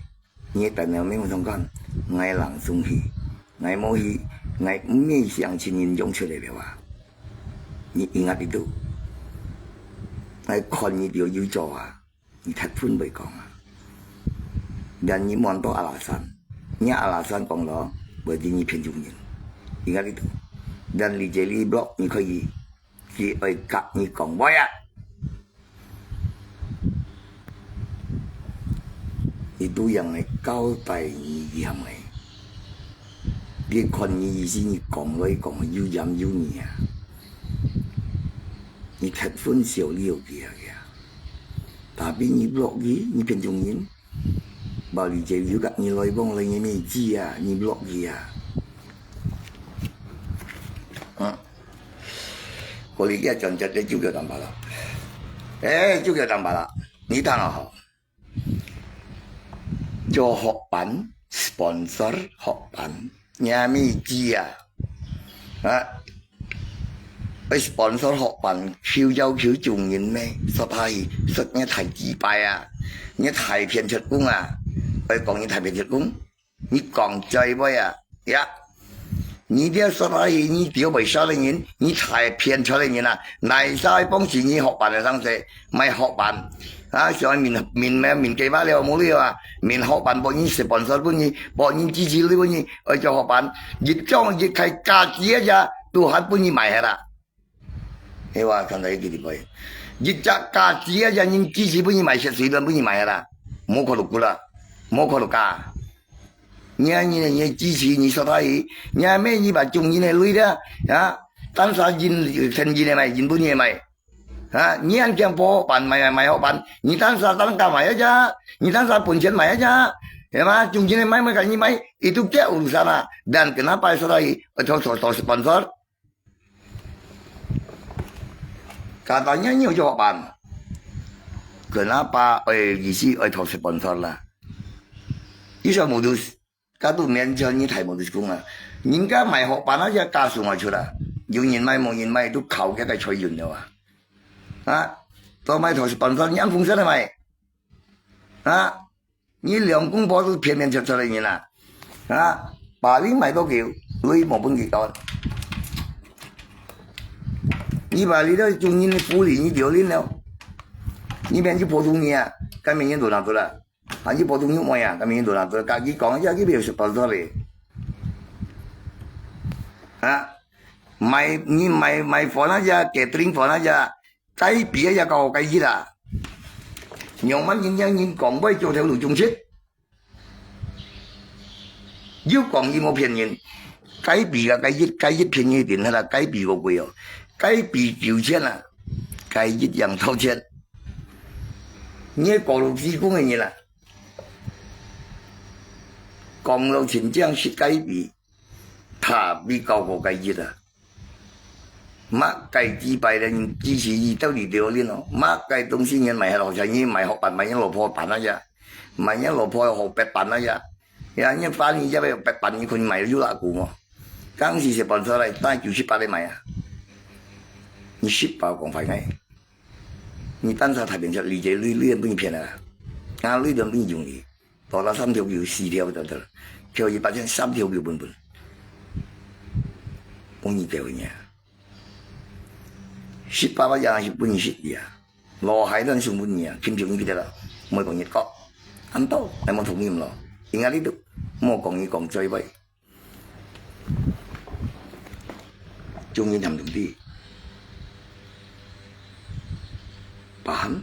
你等了沒有相干，𠊎langsung去，𠊎無去，𠊎毋會想親人用出來了啊。你ingat itu，𠊎看你就有做啊，你忒分會講啊。Dan你莫多alasan，你alasan講咯，berarti你騙眾人。Ingat itu，dan Lijeli block你可以，佢愛甲你講話啊。 Itu yang𠊎交代你樣个。你看你意思，你講來講去有鹽有味啊。你忒分銷了佢啊佢啊。Tapi你block佢，你騙眾人。Bali就有甲你來往來你面子啊，你block佢啊。嗯。Kalau dia jangan jadi juga tambah lah。哎，juga tambah啦。 你聽啊吼，做學班，sponsor學班，若物事啊，啊，愛sponsor學班，求要求眾人咩？煞下去，煞若大雞掰啊，若大騙出工啊，愛講你大騙出工。 你講最尾啊，呀，你這煞下去，你丟袂少个人，你大騙出个人啊，哪儕會幫助你學班个上勢，買學班。啊，像面，面，面計劃了無了啊，面學班幫你sponsor分你，幫你支持你分你，愛做學班，一張一開價值个，都還分你買下啦。 係哇，看到一个禮拜，一隻價值啊，人支持分你買，食水卵分你買啦，無看到骨啦，無看到價。你啊，你，你支持你煞下去，你啊，咩你把眾人个鐳啦，啊，單儕人，天人个買，人本人个買，啊，你還驚破學班買，買，買學班，你單儕單價買啊，你單儕本錢買啊，係嘛？眾人个買，買，跟你買，itu kaya urusan啊，dan kenapa saudara，我，我，我，sponsor。 Katanya你有做學班，kenapa愛意思愛討sponsor啦？你想modus，katu面前你太modus講啊，人家買學班啊，也加數外出啦，有人買無人買都靠佢个財運了啊！啊，都買討sponsor，你按風險來買啊！ 你兩公婆都騙騙出出个人啊！啊，把你賣到佢，鐳無分佢到。你把你个眾人个福利你丟零了，你變成普通人啊，該明年都拿出来。啊，你普通人妹啊，該明年都拿出来。家己講一下，佢變成sponsor咧。啊，賣，你賣，賣飯那隻，catering飯那隻， 該比个也高，該一啊。仰般人家人講會做頭路中出，又講佢無騙人，該比个該一，該一便宜點啦，該比過貴哦，該比九千啊，該一樣多錢。你个高路施工个人啊，講到真正是該比，他比高過該一啊。 麼个幾百人支持佢到底對恁哦？麼个東西人買好像你買好辦，買人老婆辦那呀，買人老婆好白辦那呀，呀，人翻譯也要白辦，你可以買有哪个嘛？當時是搬出來，但九十八个買啊，你十八講快个，你單啥太平出，你這你你不騙啊，啊，你都不容易。 多了三條橋、四條得得，橋一八千三條橋本本。我你教你啊，十八萬也是本事的啊，老海咱送本你啊，金条你记得了，莫讲一个，安到，还莫同意咯，应该你都莫讲一讲最尾。 中意念东西。Paham？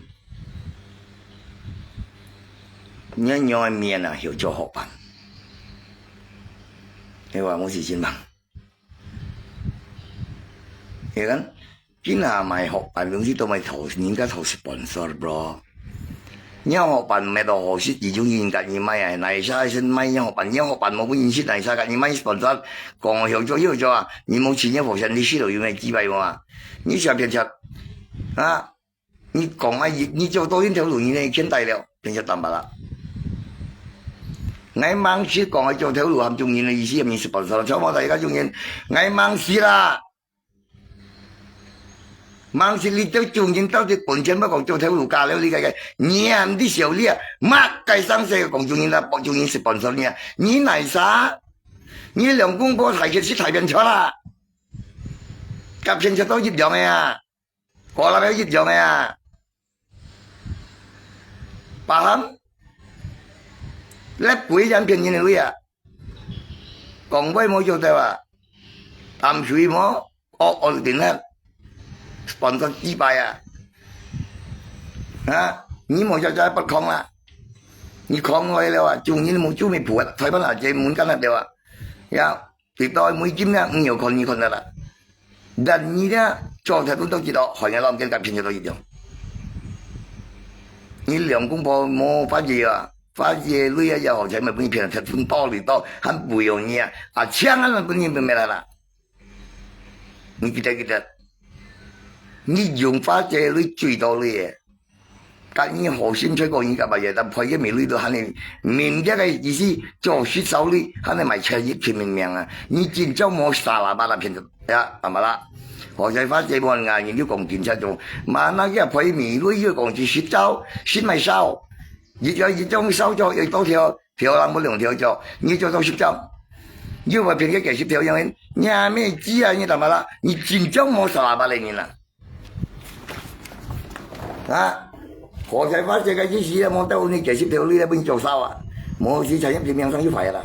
你要面啊，有做好办。你话我是真忙。你看，今下买好办东西都买投，人家投sponsor bro。仰好辦，毋係到好食，其中人家人買啊，哪儕先買仰好辦，仰好辦無分人食，哪儕甲人買sponsor，講好做好做啊，你無錢，你好食，你食落有咩滋味無啊？你想騙食啊？你講啊，你，你做到恁頭路，你呢，欠大了，騙食淡薄啦。𠊎吂識講愛做頭路，含眾人个意思，毋係sponsor，做麼大家眾人，𠊎吂識啦。 吂識你兜眾人到底本錢，毋講做頭路價了，你个个，你啊，毋知笑你啊，麼个生事講眾人啦，眾人sponsor你啊，你哪儕？你兩公婆大隻識大便車啦，甲騙食到一樣个啊，過來要一樣个啊，白含，你鬼人騙人个位啊！ 講話無做得啊，淡水無，惡惡定啊，sponsor幾擺啊，啊，你無做得不空啊，你空來了啊，眾人無做咩補啊，台灣啊，這門干啊對啊，呀，直到每今呢，毋有看你看得啦。 但你呢，做忒分到幾多，害人老人家騙食到一樣。你兩公婆無發業啊，發業鐳啊也好，才毋會分你騙，忒分包裡到，還不容易啊，啊，錢還分你沒來啦。你記得記得，你用發業鐳最多鐳个， 甲你好心出个，你甲白夜，但賠个米鐳都喊你明白个意思，做實手鐳，喊你買千一千命命啊！你真正無沙拉巴拉騙子呀，阿妈啦！好在发这问啊，你就讲警察做，嘛那个赔米鐳又讲是实招，实买烧，一种一种烧就有多条，条人不两条就，你就做实招，又不骗个几十条人，你还没鸡啊，你干嘛啦？你真正无沙拉巴的人啦！ 啊，好在发这个意思啊，莫到你解释条理来分你做啥啊？莫是产业平民上就坏啦。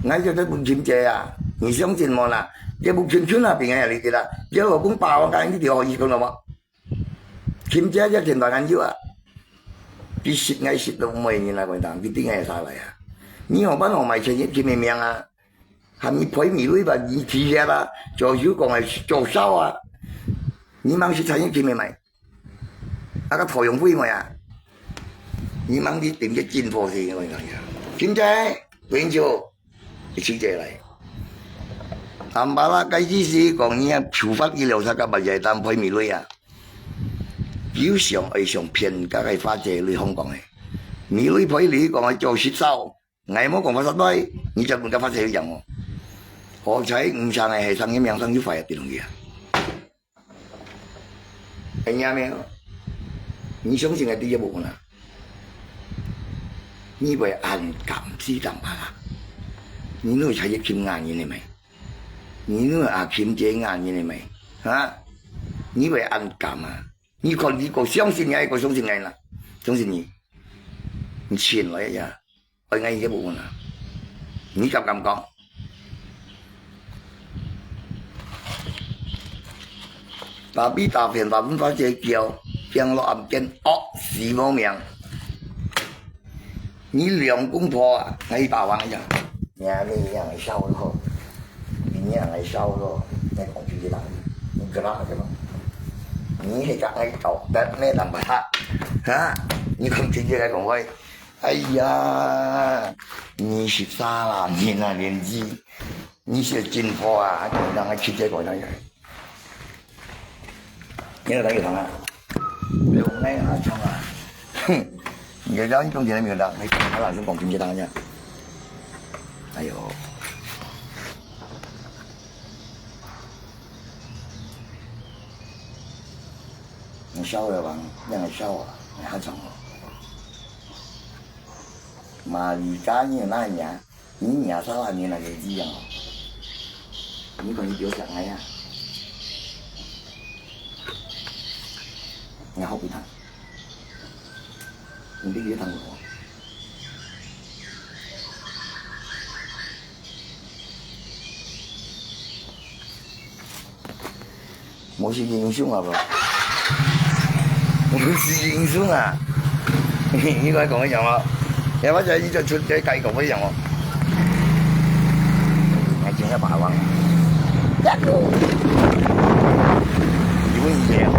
俺就在分琴姐啊，你相信我啦，这不全全啊平安你知啦，这老公把我讲你条意思讲了吗？琴姐这天大俺有啊，比食俺食都没人来问他，你顶下啥来啊？你有办法买钱也平民啊？ 喊你赔米鐳吧，你提下啦，做手工个做手啊，你吂食餐饮店买，啊个讨用费么呀？你吂去tìm个进货去，我跟你讲，现在研究，你请姐来。阿爸啦，该意思讲你啊，处罚医疗啥个嘛，也当赔米鐳啊。有想爱想骗，个个发这类香港个，米鐳赔你讲个做食手。 𠊎無講法實在，你就問个法實有用哦。好彩毋像个係生意命上有壞个東西啊。哎呀，沒有，你相信个第一步啦。你會恁敢死膽怕啦？你哪會才一群眼人个咩？你哪會阿琴姐眼人个咩？啊？你會恁敢啊？你看你个相信𠊎，个相信𠊎啦，相信你，你錢來呀。 愛愛个部分啊，你敢敢講？Tapi大片大分发这叫，降落暗间惡死无命。你两公婆啊，那一把王一样，你还没一样烧了，你那样来烧了，那讲出去哪里？你跟他什么？你那个爱搞的那两把他，啊？你讲出去来讲话。 哎呀，你是啥啦？你那年纪，你是进步啊，还讲人家去结果那个。你那个糖啊？没有，那个糖啊。哼，你这样一种人没有的，没看他老是讲经济糖呀。哎呦。 你烧了吧，让人烧啊，你还讲哦。马里加你那娘，你娘烧啊，你那个一样哦。你可能比我想那样。你好比他，你比他我。 我是英雄啊，不？我是英雄啊！你跟我讲一样哦，要不然你就出去改讲一样哦。我今天把王，你问一下。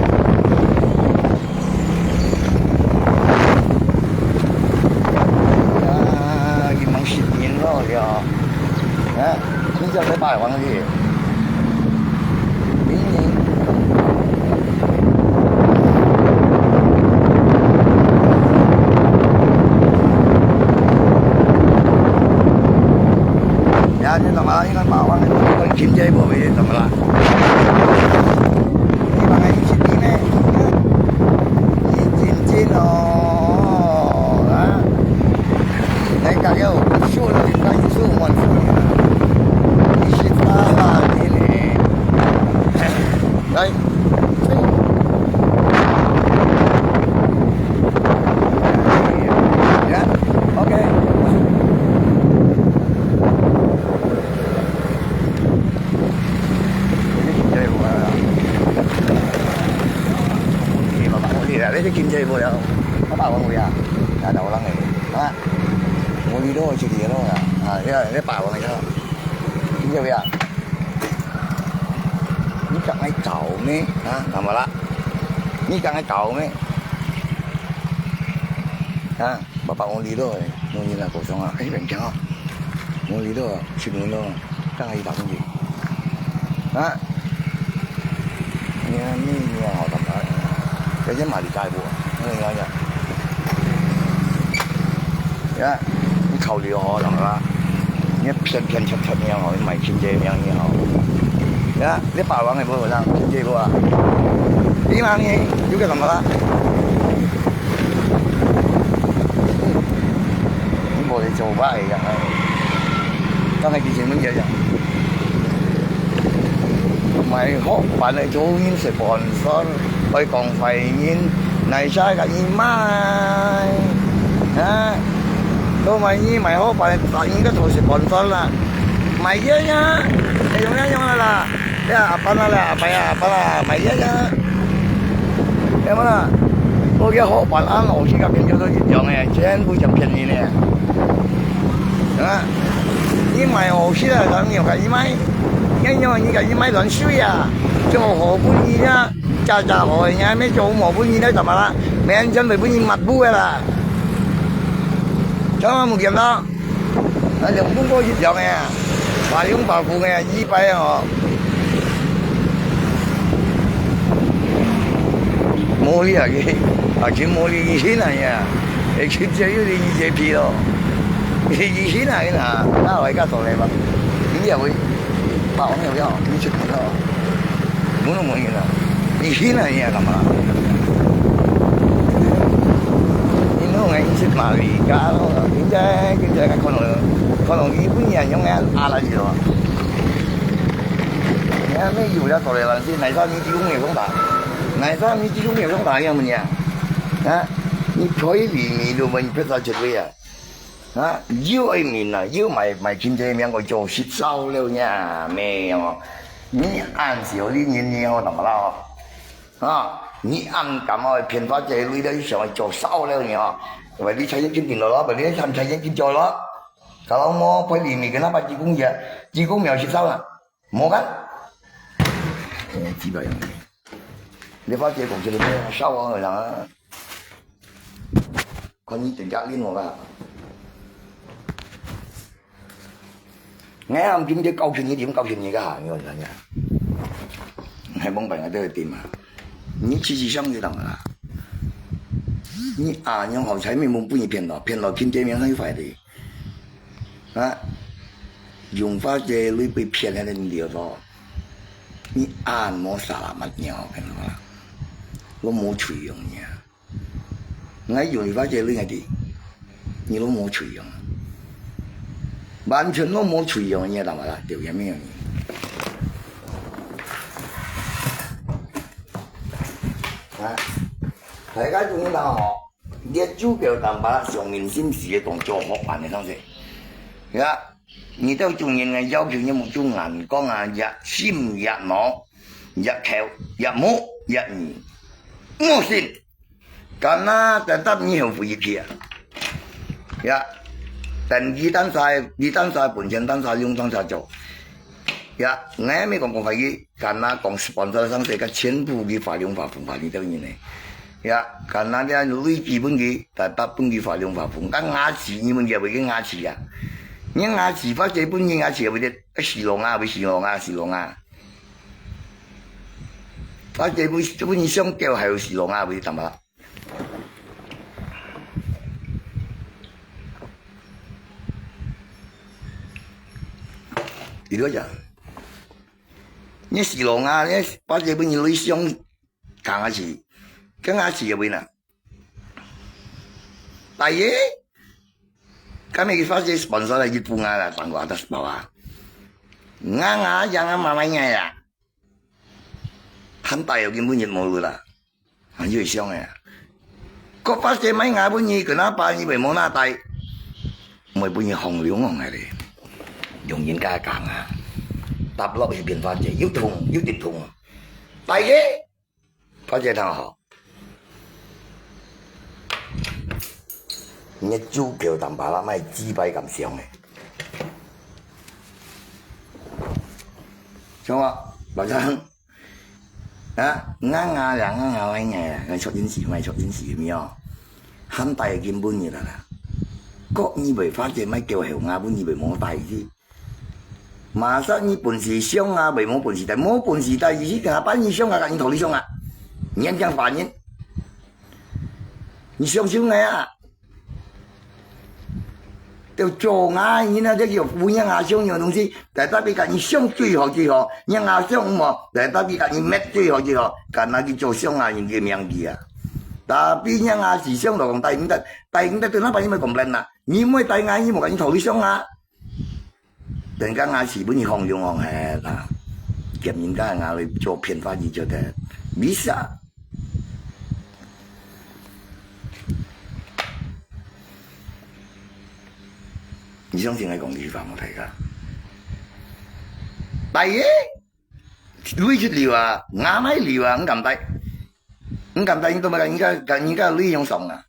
你去金姐無了，八百萬位啊，啊，老人个，啊，我你都去个咯啊，啊，你你八百萬个，金姐位啊，你敢愛搞咩？啊，怎么啦？你敢愛搞咩？啊，八百万里咯，我你那个上啊，哎，人家哦，我你咯，去问咯，敢爱打进去？啊？ 你看，你你好，大家，这些马里街不？那个你看，呀，你考虑好了啦，你骗骗骗骗你好，你买亲戚名你好，呀，你八万也不让亲戚不啊？你妈你有个什么啦？你无得做坏呀，刚才之前问姐讲。 买好办个做人sponsor，愛講壞人，哪下个人買？啊？都買你买好办个，打人个做sponsor啦，买嘢呀，用呀用了啦，呀，阿爸啦啦，阿爸呀，阿爸啦，买嘢呀，有没有啦？我个好办啊，我去个朋友都一样个，全部讲便宜呢，啊？ 你买好食啊，人有个你买，人有你个你买乱水啊，做好分你啊，假假好个，你还没做好分你那怎么啦？没人真没分你抹布个啦，怎么没见到？那两公个一样个，发用发疯个，一百哦。 無理啊，佢，啊，佢無理，佢hin啊呀，佢就有理佢這批咯，佢hin啊，佢啊，那我一個做禮拜，佢也會，把我那個，你去看到，無那麼遠啊，佢hin啊，你幹嘛？你弄个你去馬里加咯，人家，人家看到，看到你不一樣，用个阿拉去咯。 你還沒有了，做來人先，哪啥你幾公秒鐘打？哪啥你幾公秒鐘打樣麼呀？啊？你可以理你都問別人絕對啊？啊？又愛民啊，又買買經濟面，我就食燒了呀，沒有。你暗小你年年好怎麼了？啊？你暗感冒騙發這類的，想做燒了你啊？喂，你才眼睛頂了咯，喂，你才才眼睛焦了。Kalau mau pergi ni kenapa 幾公秒，幾公秒食燒啊？ 無个？哎，幾百樣。你發覺講這個咩，燒黃个人啊，看你等下練我吧。𠊎暗中就教訓你，點教訓你个哈？你看看，還蒙白𠊎都會點啊？你自己想就懂了啦。你啊，用好彩沒蒙分你騙了，騙了，今天明天又壞的。 啊？用發這類被騙个人了咯，你暗摸沙拉乜鳥，跟你講，都無趣用呀。𠊎用發這類个，你都無趣用，完全都無趣用，你知道嗎？對不對？沒有你。啊？大家注意到哦。 這主角淡薄上面心事个動作學辦个東西。呀，你兜做人个要求，你目珠眼光啊，越深越濃，越透，越無，越圓。我信，敢若等到你後悔一去啊。呀，等你單儕，你單儕本錢，單儕用，單儕做。 呀，𠊎也無講講法語，敢若講sponsor上世界全部去發揚發風發揚到人呢。呀，敢若這類基本个，大大本个發揚發風，但牙齒，你們也會个牙齒啊。你牙齒發這本你牙齒也會得，死亡啊，會死亡啊，死亡啊。發這本，這本你想掉還有死亡啊，會得幹嘛？ 你都講，你死咯啊，你把這本你類想講下去，講下去也會啦。大爺，kami kita sponsor lagi bunga lah, tanggal atas bawah. Nga nga jangan mamanya ya. 還大有根本就無啦。 啊，又會想个啊。國發姐買牙分你，跟阿爸你袂無那帶，會分你放流浪个咧。用人家講啊，搭落去變發姐，又痛又頂痛啊。大个，發姐聽好。你个主教淡薄仔莫自擺敢想个。像我，老實講，啊，𠊎𠊎啦，𠊎𠊎𠊎𠊎啦，𠊎著緊死，莫著緊死，有無？還帶金本日啦啦。國語袂發展，莫叫後𠊎本日袂無帶去。Masa你本事上啊，袂無本事帶，無本事帶，意思下半日上啊，甲你討你上啊，你還講法人，你相信𠊎啊？ 就做𠊎人啊，這叫有影啊，想有東西，來tapi甲你想最好最好，影啊想無，來tapi甲你滅最好最好，敢若去做想啊人个名字啊。Tapi影啊是想到講帶毋得，帶毋得，對哪般你莫complain啊？你莫帶𠊎，你無甲你討你想啊。 等下𠊎是分你放鬆放鬆啦，兼人家𠊎來做騙法，你就得bisa。你相信𠊎講這句話無？大家，大爺，鐳出流啊，𠊎莫流啊，毋敢帶，毋敢帶，你都莫甲人家，甲人家鐳用爽啊。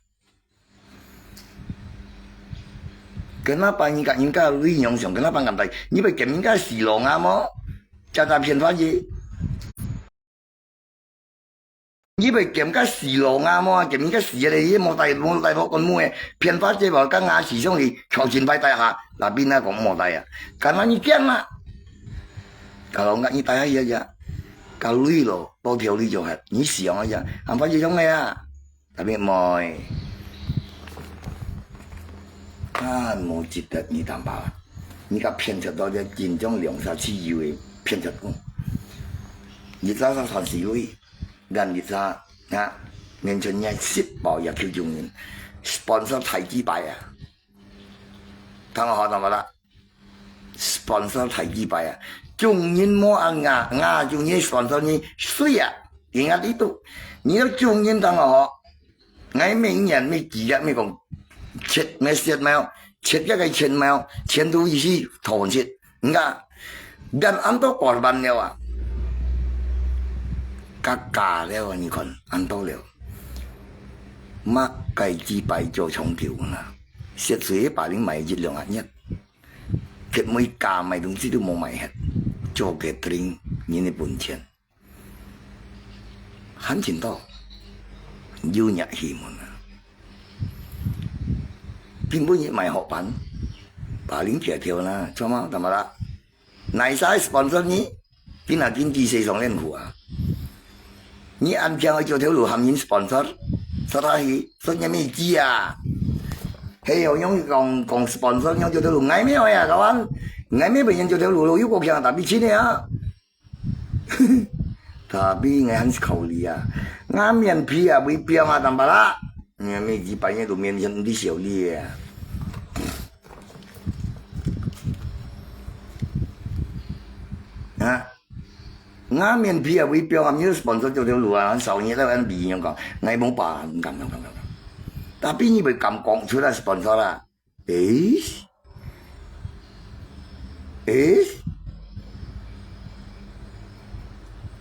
Kenapa你甲人家鐳用上？Kenapa敢帶？你會兼人家死路啊無？Cara騙法仔。你會兼人家死路啊無？兼人家死个咧，你無帶，無帶好講無个，騙法仔無？甲𠊎死上去，重新擺帶下，那邊那講無帶啊？敢若你驚啊？Kalau enggak你帶下去啊，甲鐳咯，多條鐳就係，你死上去啊，還法仔上个啊。 Tapi無，啊，無值得你擔保啊！你甲騙出到這真正兩儕自由个騙出講，日早上傳死位，咱日早啊，面前也食飽也求救人，sponsor太幾擺啊！聽好聽好啦。 Sponsor太幾擺啊！眾人無恁𠊎，𠊎眾人sponsor你水啊！人家裡肚，你要眾人當好，𠊎每年每幾日每講，切，每十毛，切一個千毛，錢都一起討切。你看，dan恁多過萬了啊！加加了啊！你看，恁多了。麼个幾擺做長久啊？食水把零買一兩啊日。 佢每家買東西都無買忒，做catering人个本錢，還真多，有熱氣門啊！今晡日買好辦，把零條條啦，做麼？怎麼啦？哪儕sponsor你？ 今啊經濟世上恁苦啊！你恁強愛做頭路喊人sponsor，實在係，所以你咪知啊！係有用講講sponsor，用做頭路，𠊎乜愛啊，kawan，𠊎乜分人做頭路咯，又過強，tapi錢个啊！Tapi𠊎還係考慮啊，𠊎面皮啊會變啊，淡薄啦，你咪知，半夜都面皮毋知笑你啊！ 啊，𠊎面皮啊會變啊，你sponsor做條路啊，少年在那比樣講，𠊎無辦，毋敢，毋敢，毋敢，毋敢。Tapi你會敢講出來sponsor啦？誒？誒？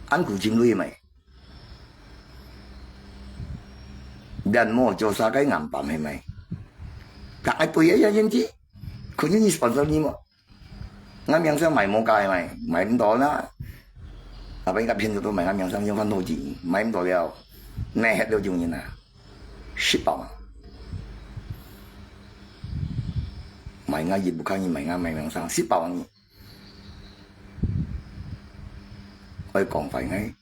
恁苦情累咩？ Dan無做啥个硬板係咪？Kak ai puyah ya janji. Kunyo ni sponsor ni mo. Ngan yang sang mai mo kai mai. Mai mto na. Apa yang kapin tu mai ngan yang sang yung kan toji. Mai mto liao. Nai het liao jung yin na. Sipau. Mai ngan yit bukan ni mai ngan mai yang sang. Sipau ni. Oi kong fai ngai.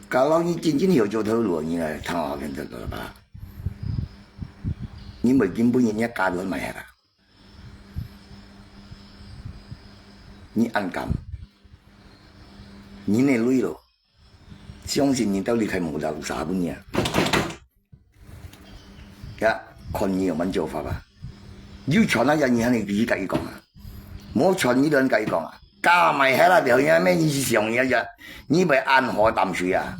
Kalau ni cincin hiu jo thau luo ni lai thang a ken thau ba. Ni mai kim bu ni nya ka duan mai ha. Ni an kam. Ni ne lui lo. Siang sin ni tau li khai mo da lu sa bu ni a. Ya, 看你有蛮做法吧。有錢啊，ya你還你自己跟佢講啊。無錢你亂跟佢講啊。加埋係啦，條嘢咩意思想你啊呀？你會安好淡水啊？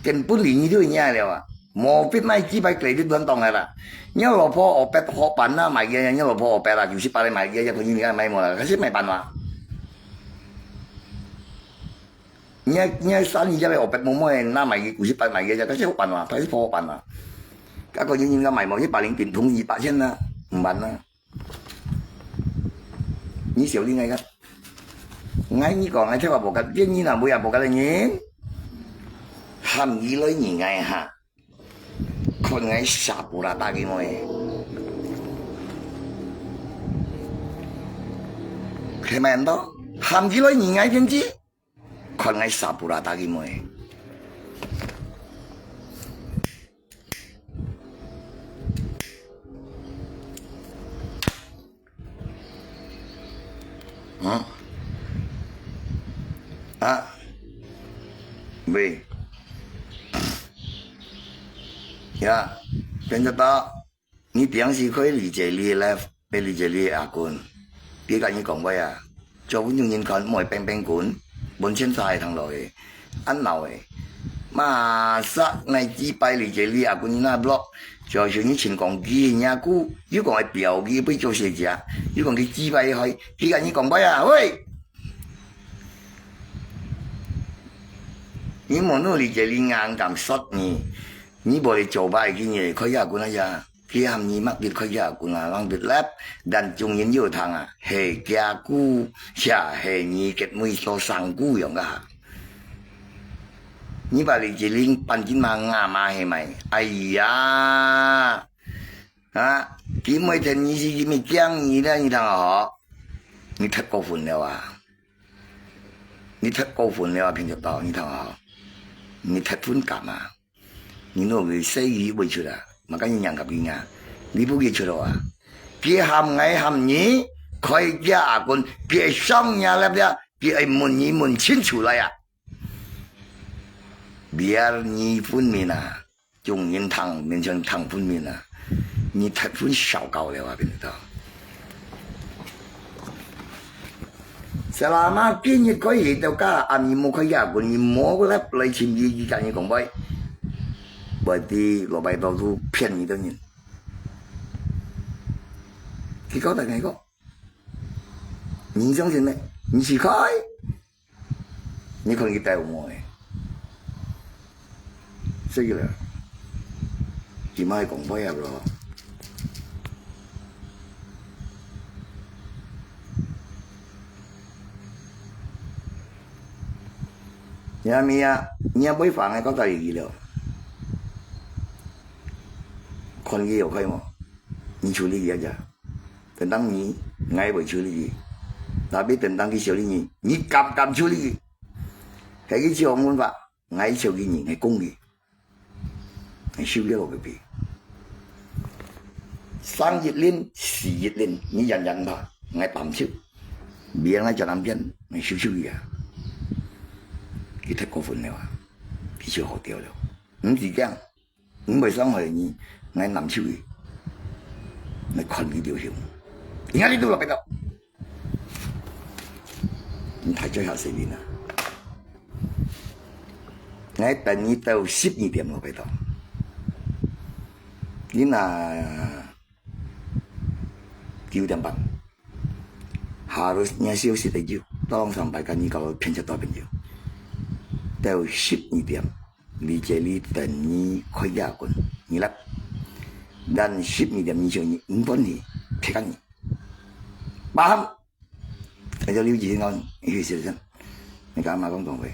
根本你你就會贏了啊。無必買幾百塊你亂當係啦。你老婆我bet好辦啦，買个，你老婆我bet啦，九十八來買个，可以買無啦，可是沒辦法。 你你生意只要白毛毛个，拿买个九十八买个，这个是好办啊，还是不好办啊？該个人家買無，一百零點同意八千啊，五萬啊。你小弟𠊎个，𠊎你講，𠊎聽話無个，這你那不要不个的人，喊你來你𠊎哈，看𠊎啥不啦打給我。看没看到？喊你來你𠊎天气。 看𠊎啥不啦打佢妹。嗯？啊？喂。呀，跟著到。 你平時開李姐麗个live，被李姐麗个阿君，佢甲你講話啊，做分眾人看，毋會冰冰滾，分錢差个通落去，恁鬧个。嘛煞𠊎幾擺李姐麗阿君那block，就係你前講佢若久，又講會表佢，不做小姐，又講佢幾擺開，佢甲你講話啊，喂！你無努李姐麗硬敢殺你，你無得做擺今日開阿君啊呀。 佢喊你莫別開這个官啊，人別lep，但眾人有聽啊，係假古，也係你結尾所生古樣个哈。你把李吉林搬進嘛，阿媽係咪？哎呀，啊，佢每天你是佢咪驚你了，你聽好，你太過分了啊！你太過分了啊，平常到，你聽好，你太敏感啊！ 你拿佢細義會出啊，嘛甲你娘甲佢啊，你不佢出咯啊？佢喊𠊎喊你，開佢阿君，佢會上你粒粒，佢會問你問清楚來啊！Biar你分明啊，眾人聽，面前聽分明啊，你忒分少搞了啊，變到。 Selama今日開始到家，阿你無開呀，你無來來尋佢，佢甲你講話，會知老闆到處騙你个人。佢交代你講，你相信咩？你去開，你看佢帶有無誒？ 所以啦，佢莫講話啊咯。你阿咪啊，你也袂煩个，到底有幾了？看佢有開無？你處理佢啊，等到你，𠊎會處理佢。Tapi等到佢處理你，你敢敢處理佢？係佢只好問法。 𠊎就佢人，𠊎講佢，𠊎收了落去畀。生一輪，死一輪，你忍忍吧，𠊎擔手。別人𠊎叫人變，𠊎收收佢啊。佢太過分了啊！佢就好掉了。毋使驚，毋會傷害你，𠊎擔手佢，𠊎看佢條命。你看你都落去了。 你太在下水平啊！𠊎等你到十二點咯，拜託。你那九點半，harusnya休息得久，tolong sampaikan你kalau騙子多朋友。到十二點，你這裡等你開牙根，你來。Dan十二點你就你五分你，別个你。 Paham? Aja Liu Jin ngôn, hiu siu sen. Ni ka ma kong tong wei.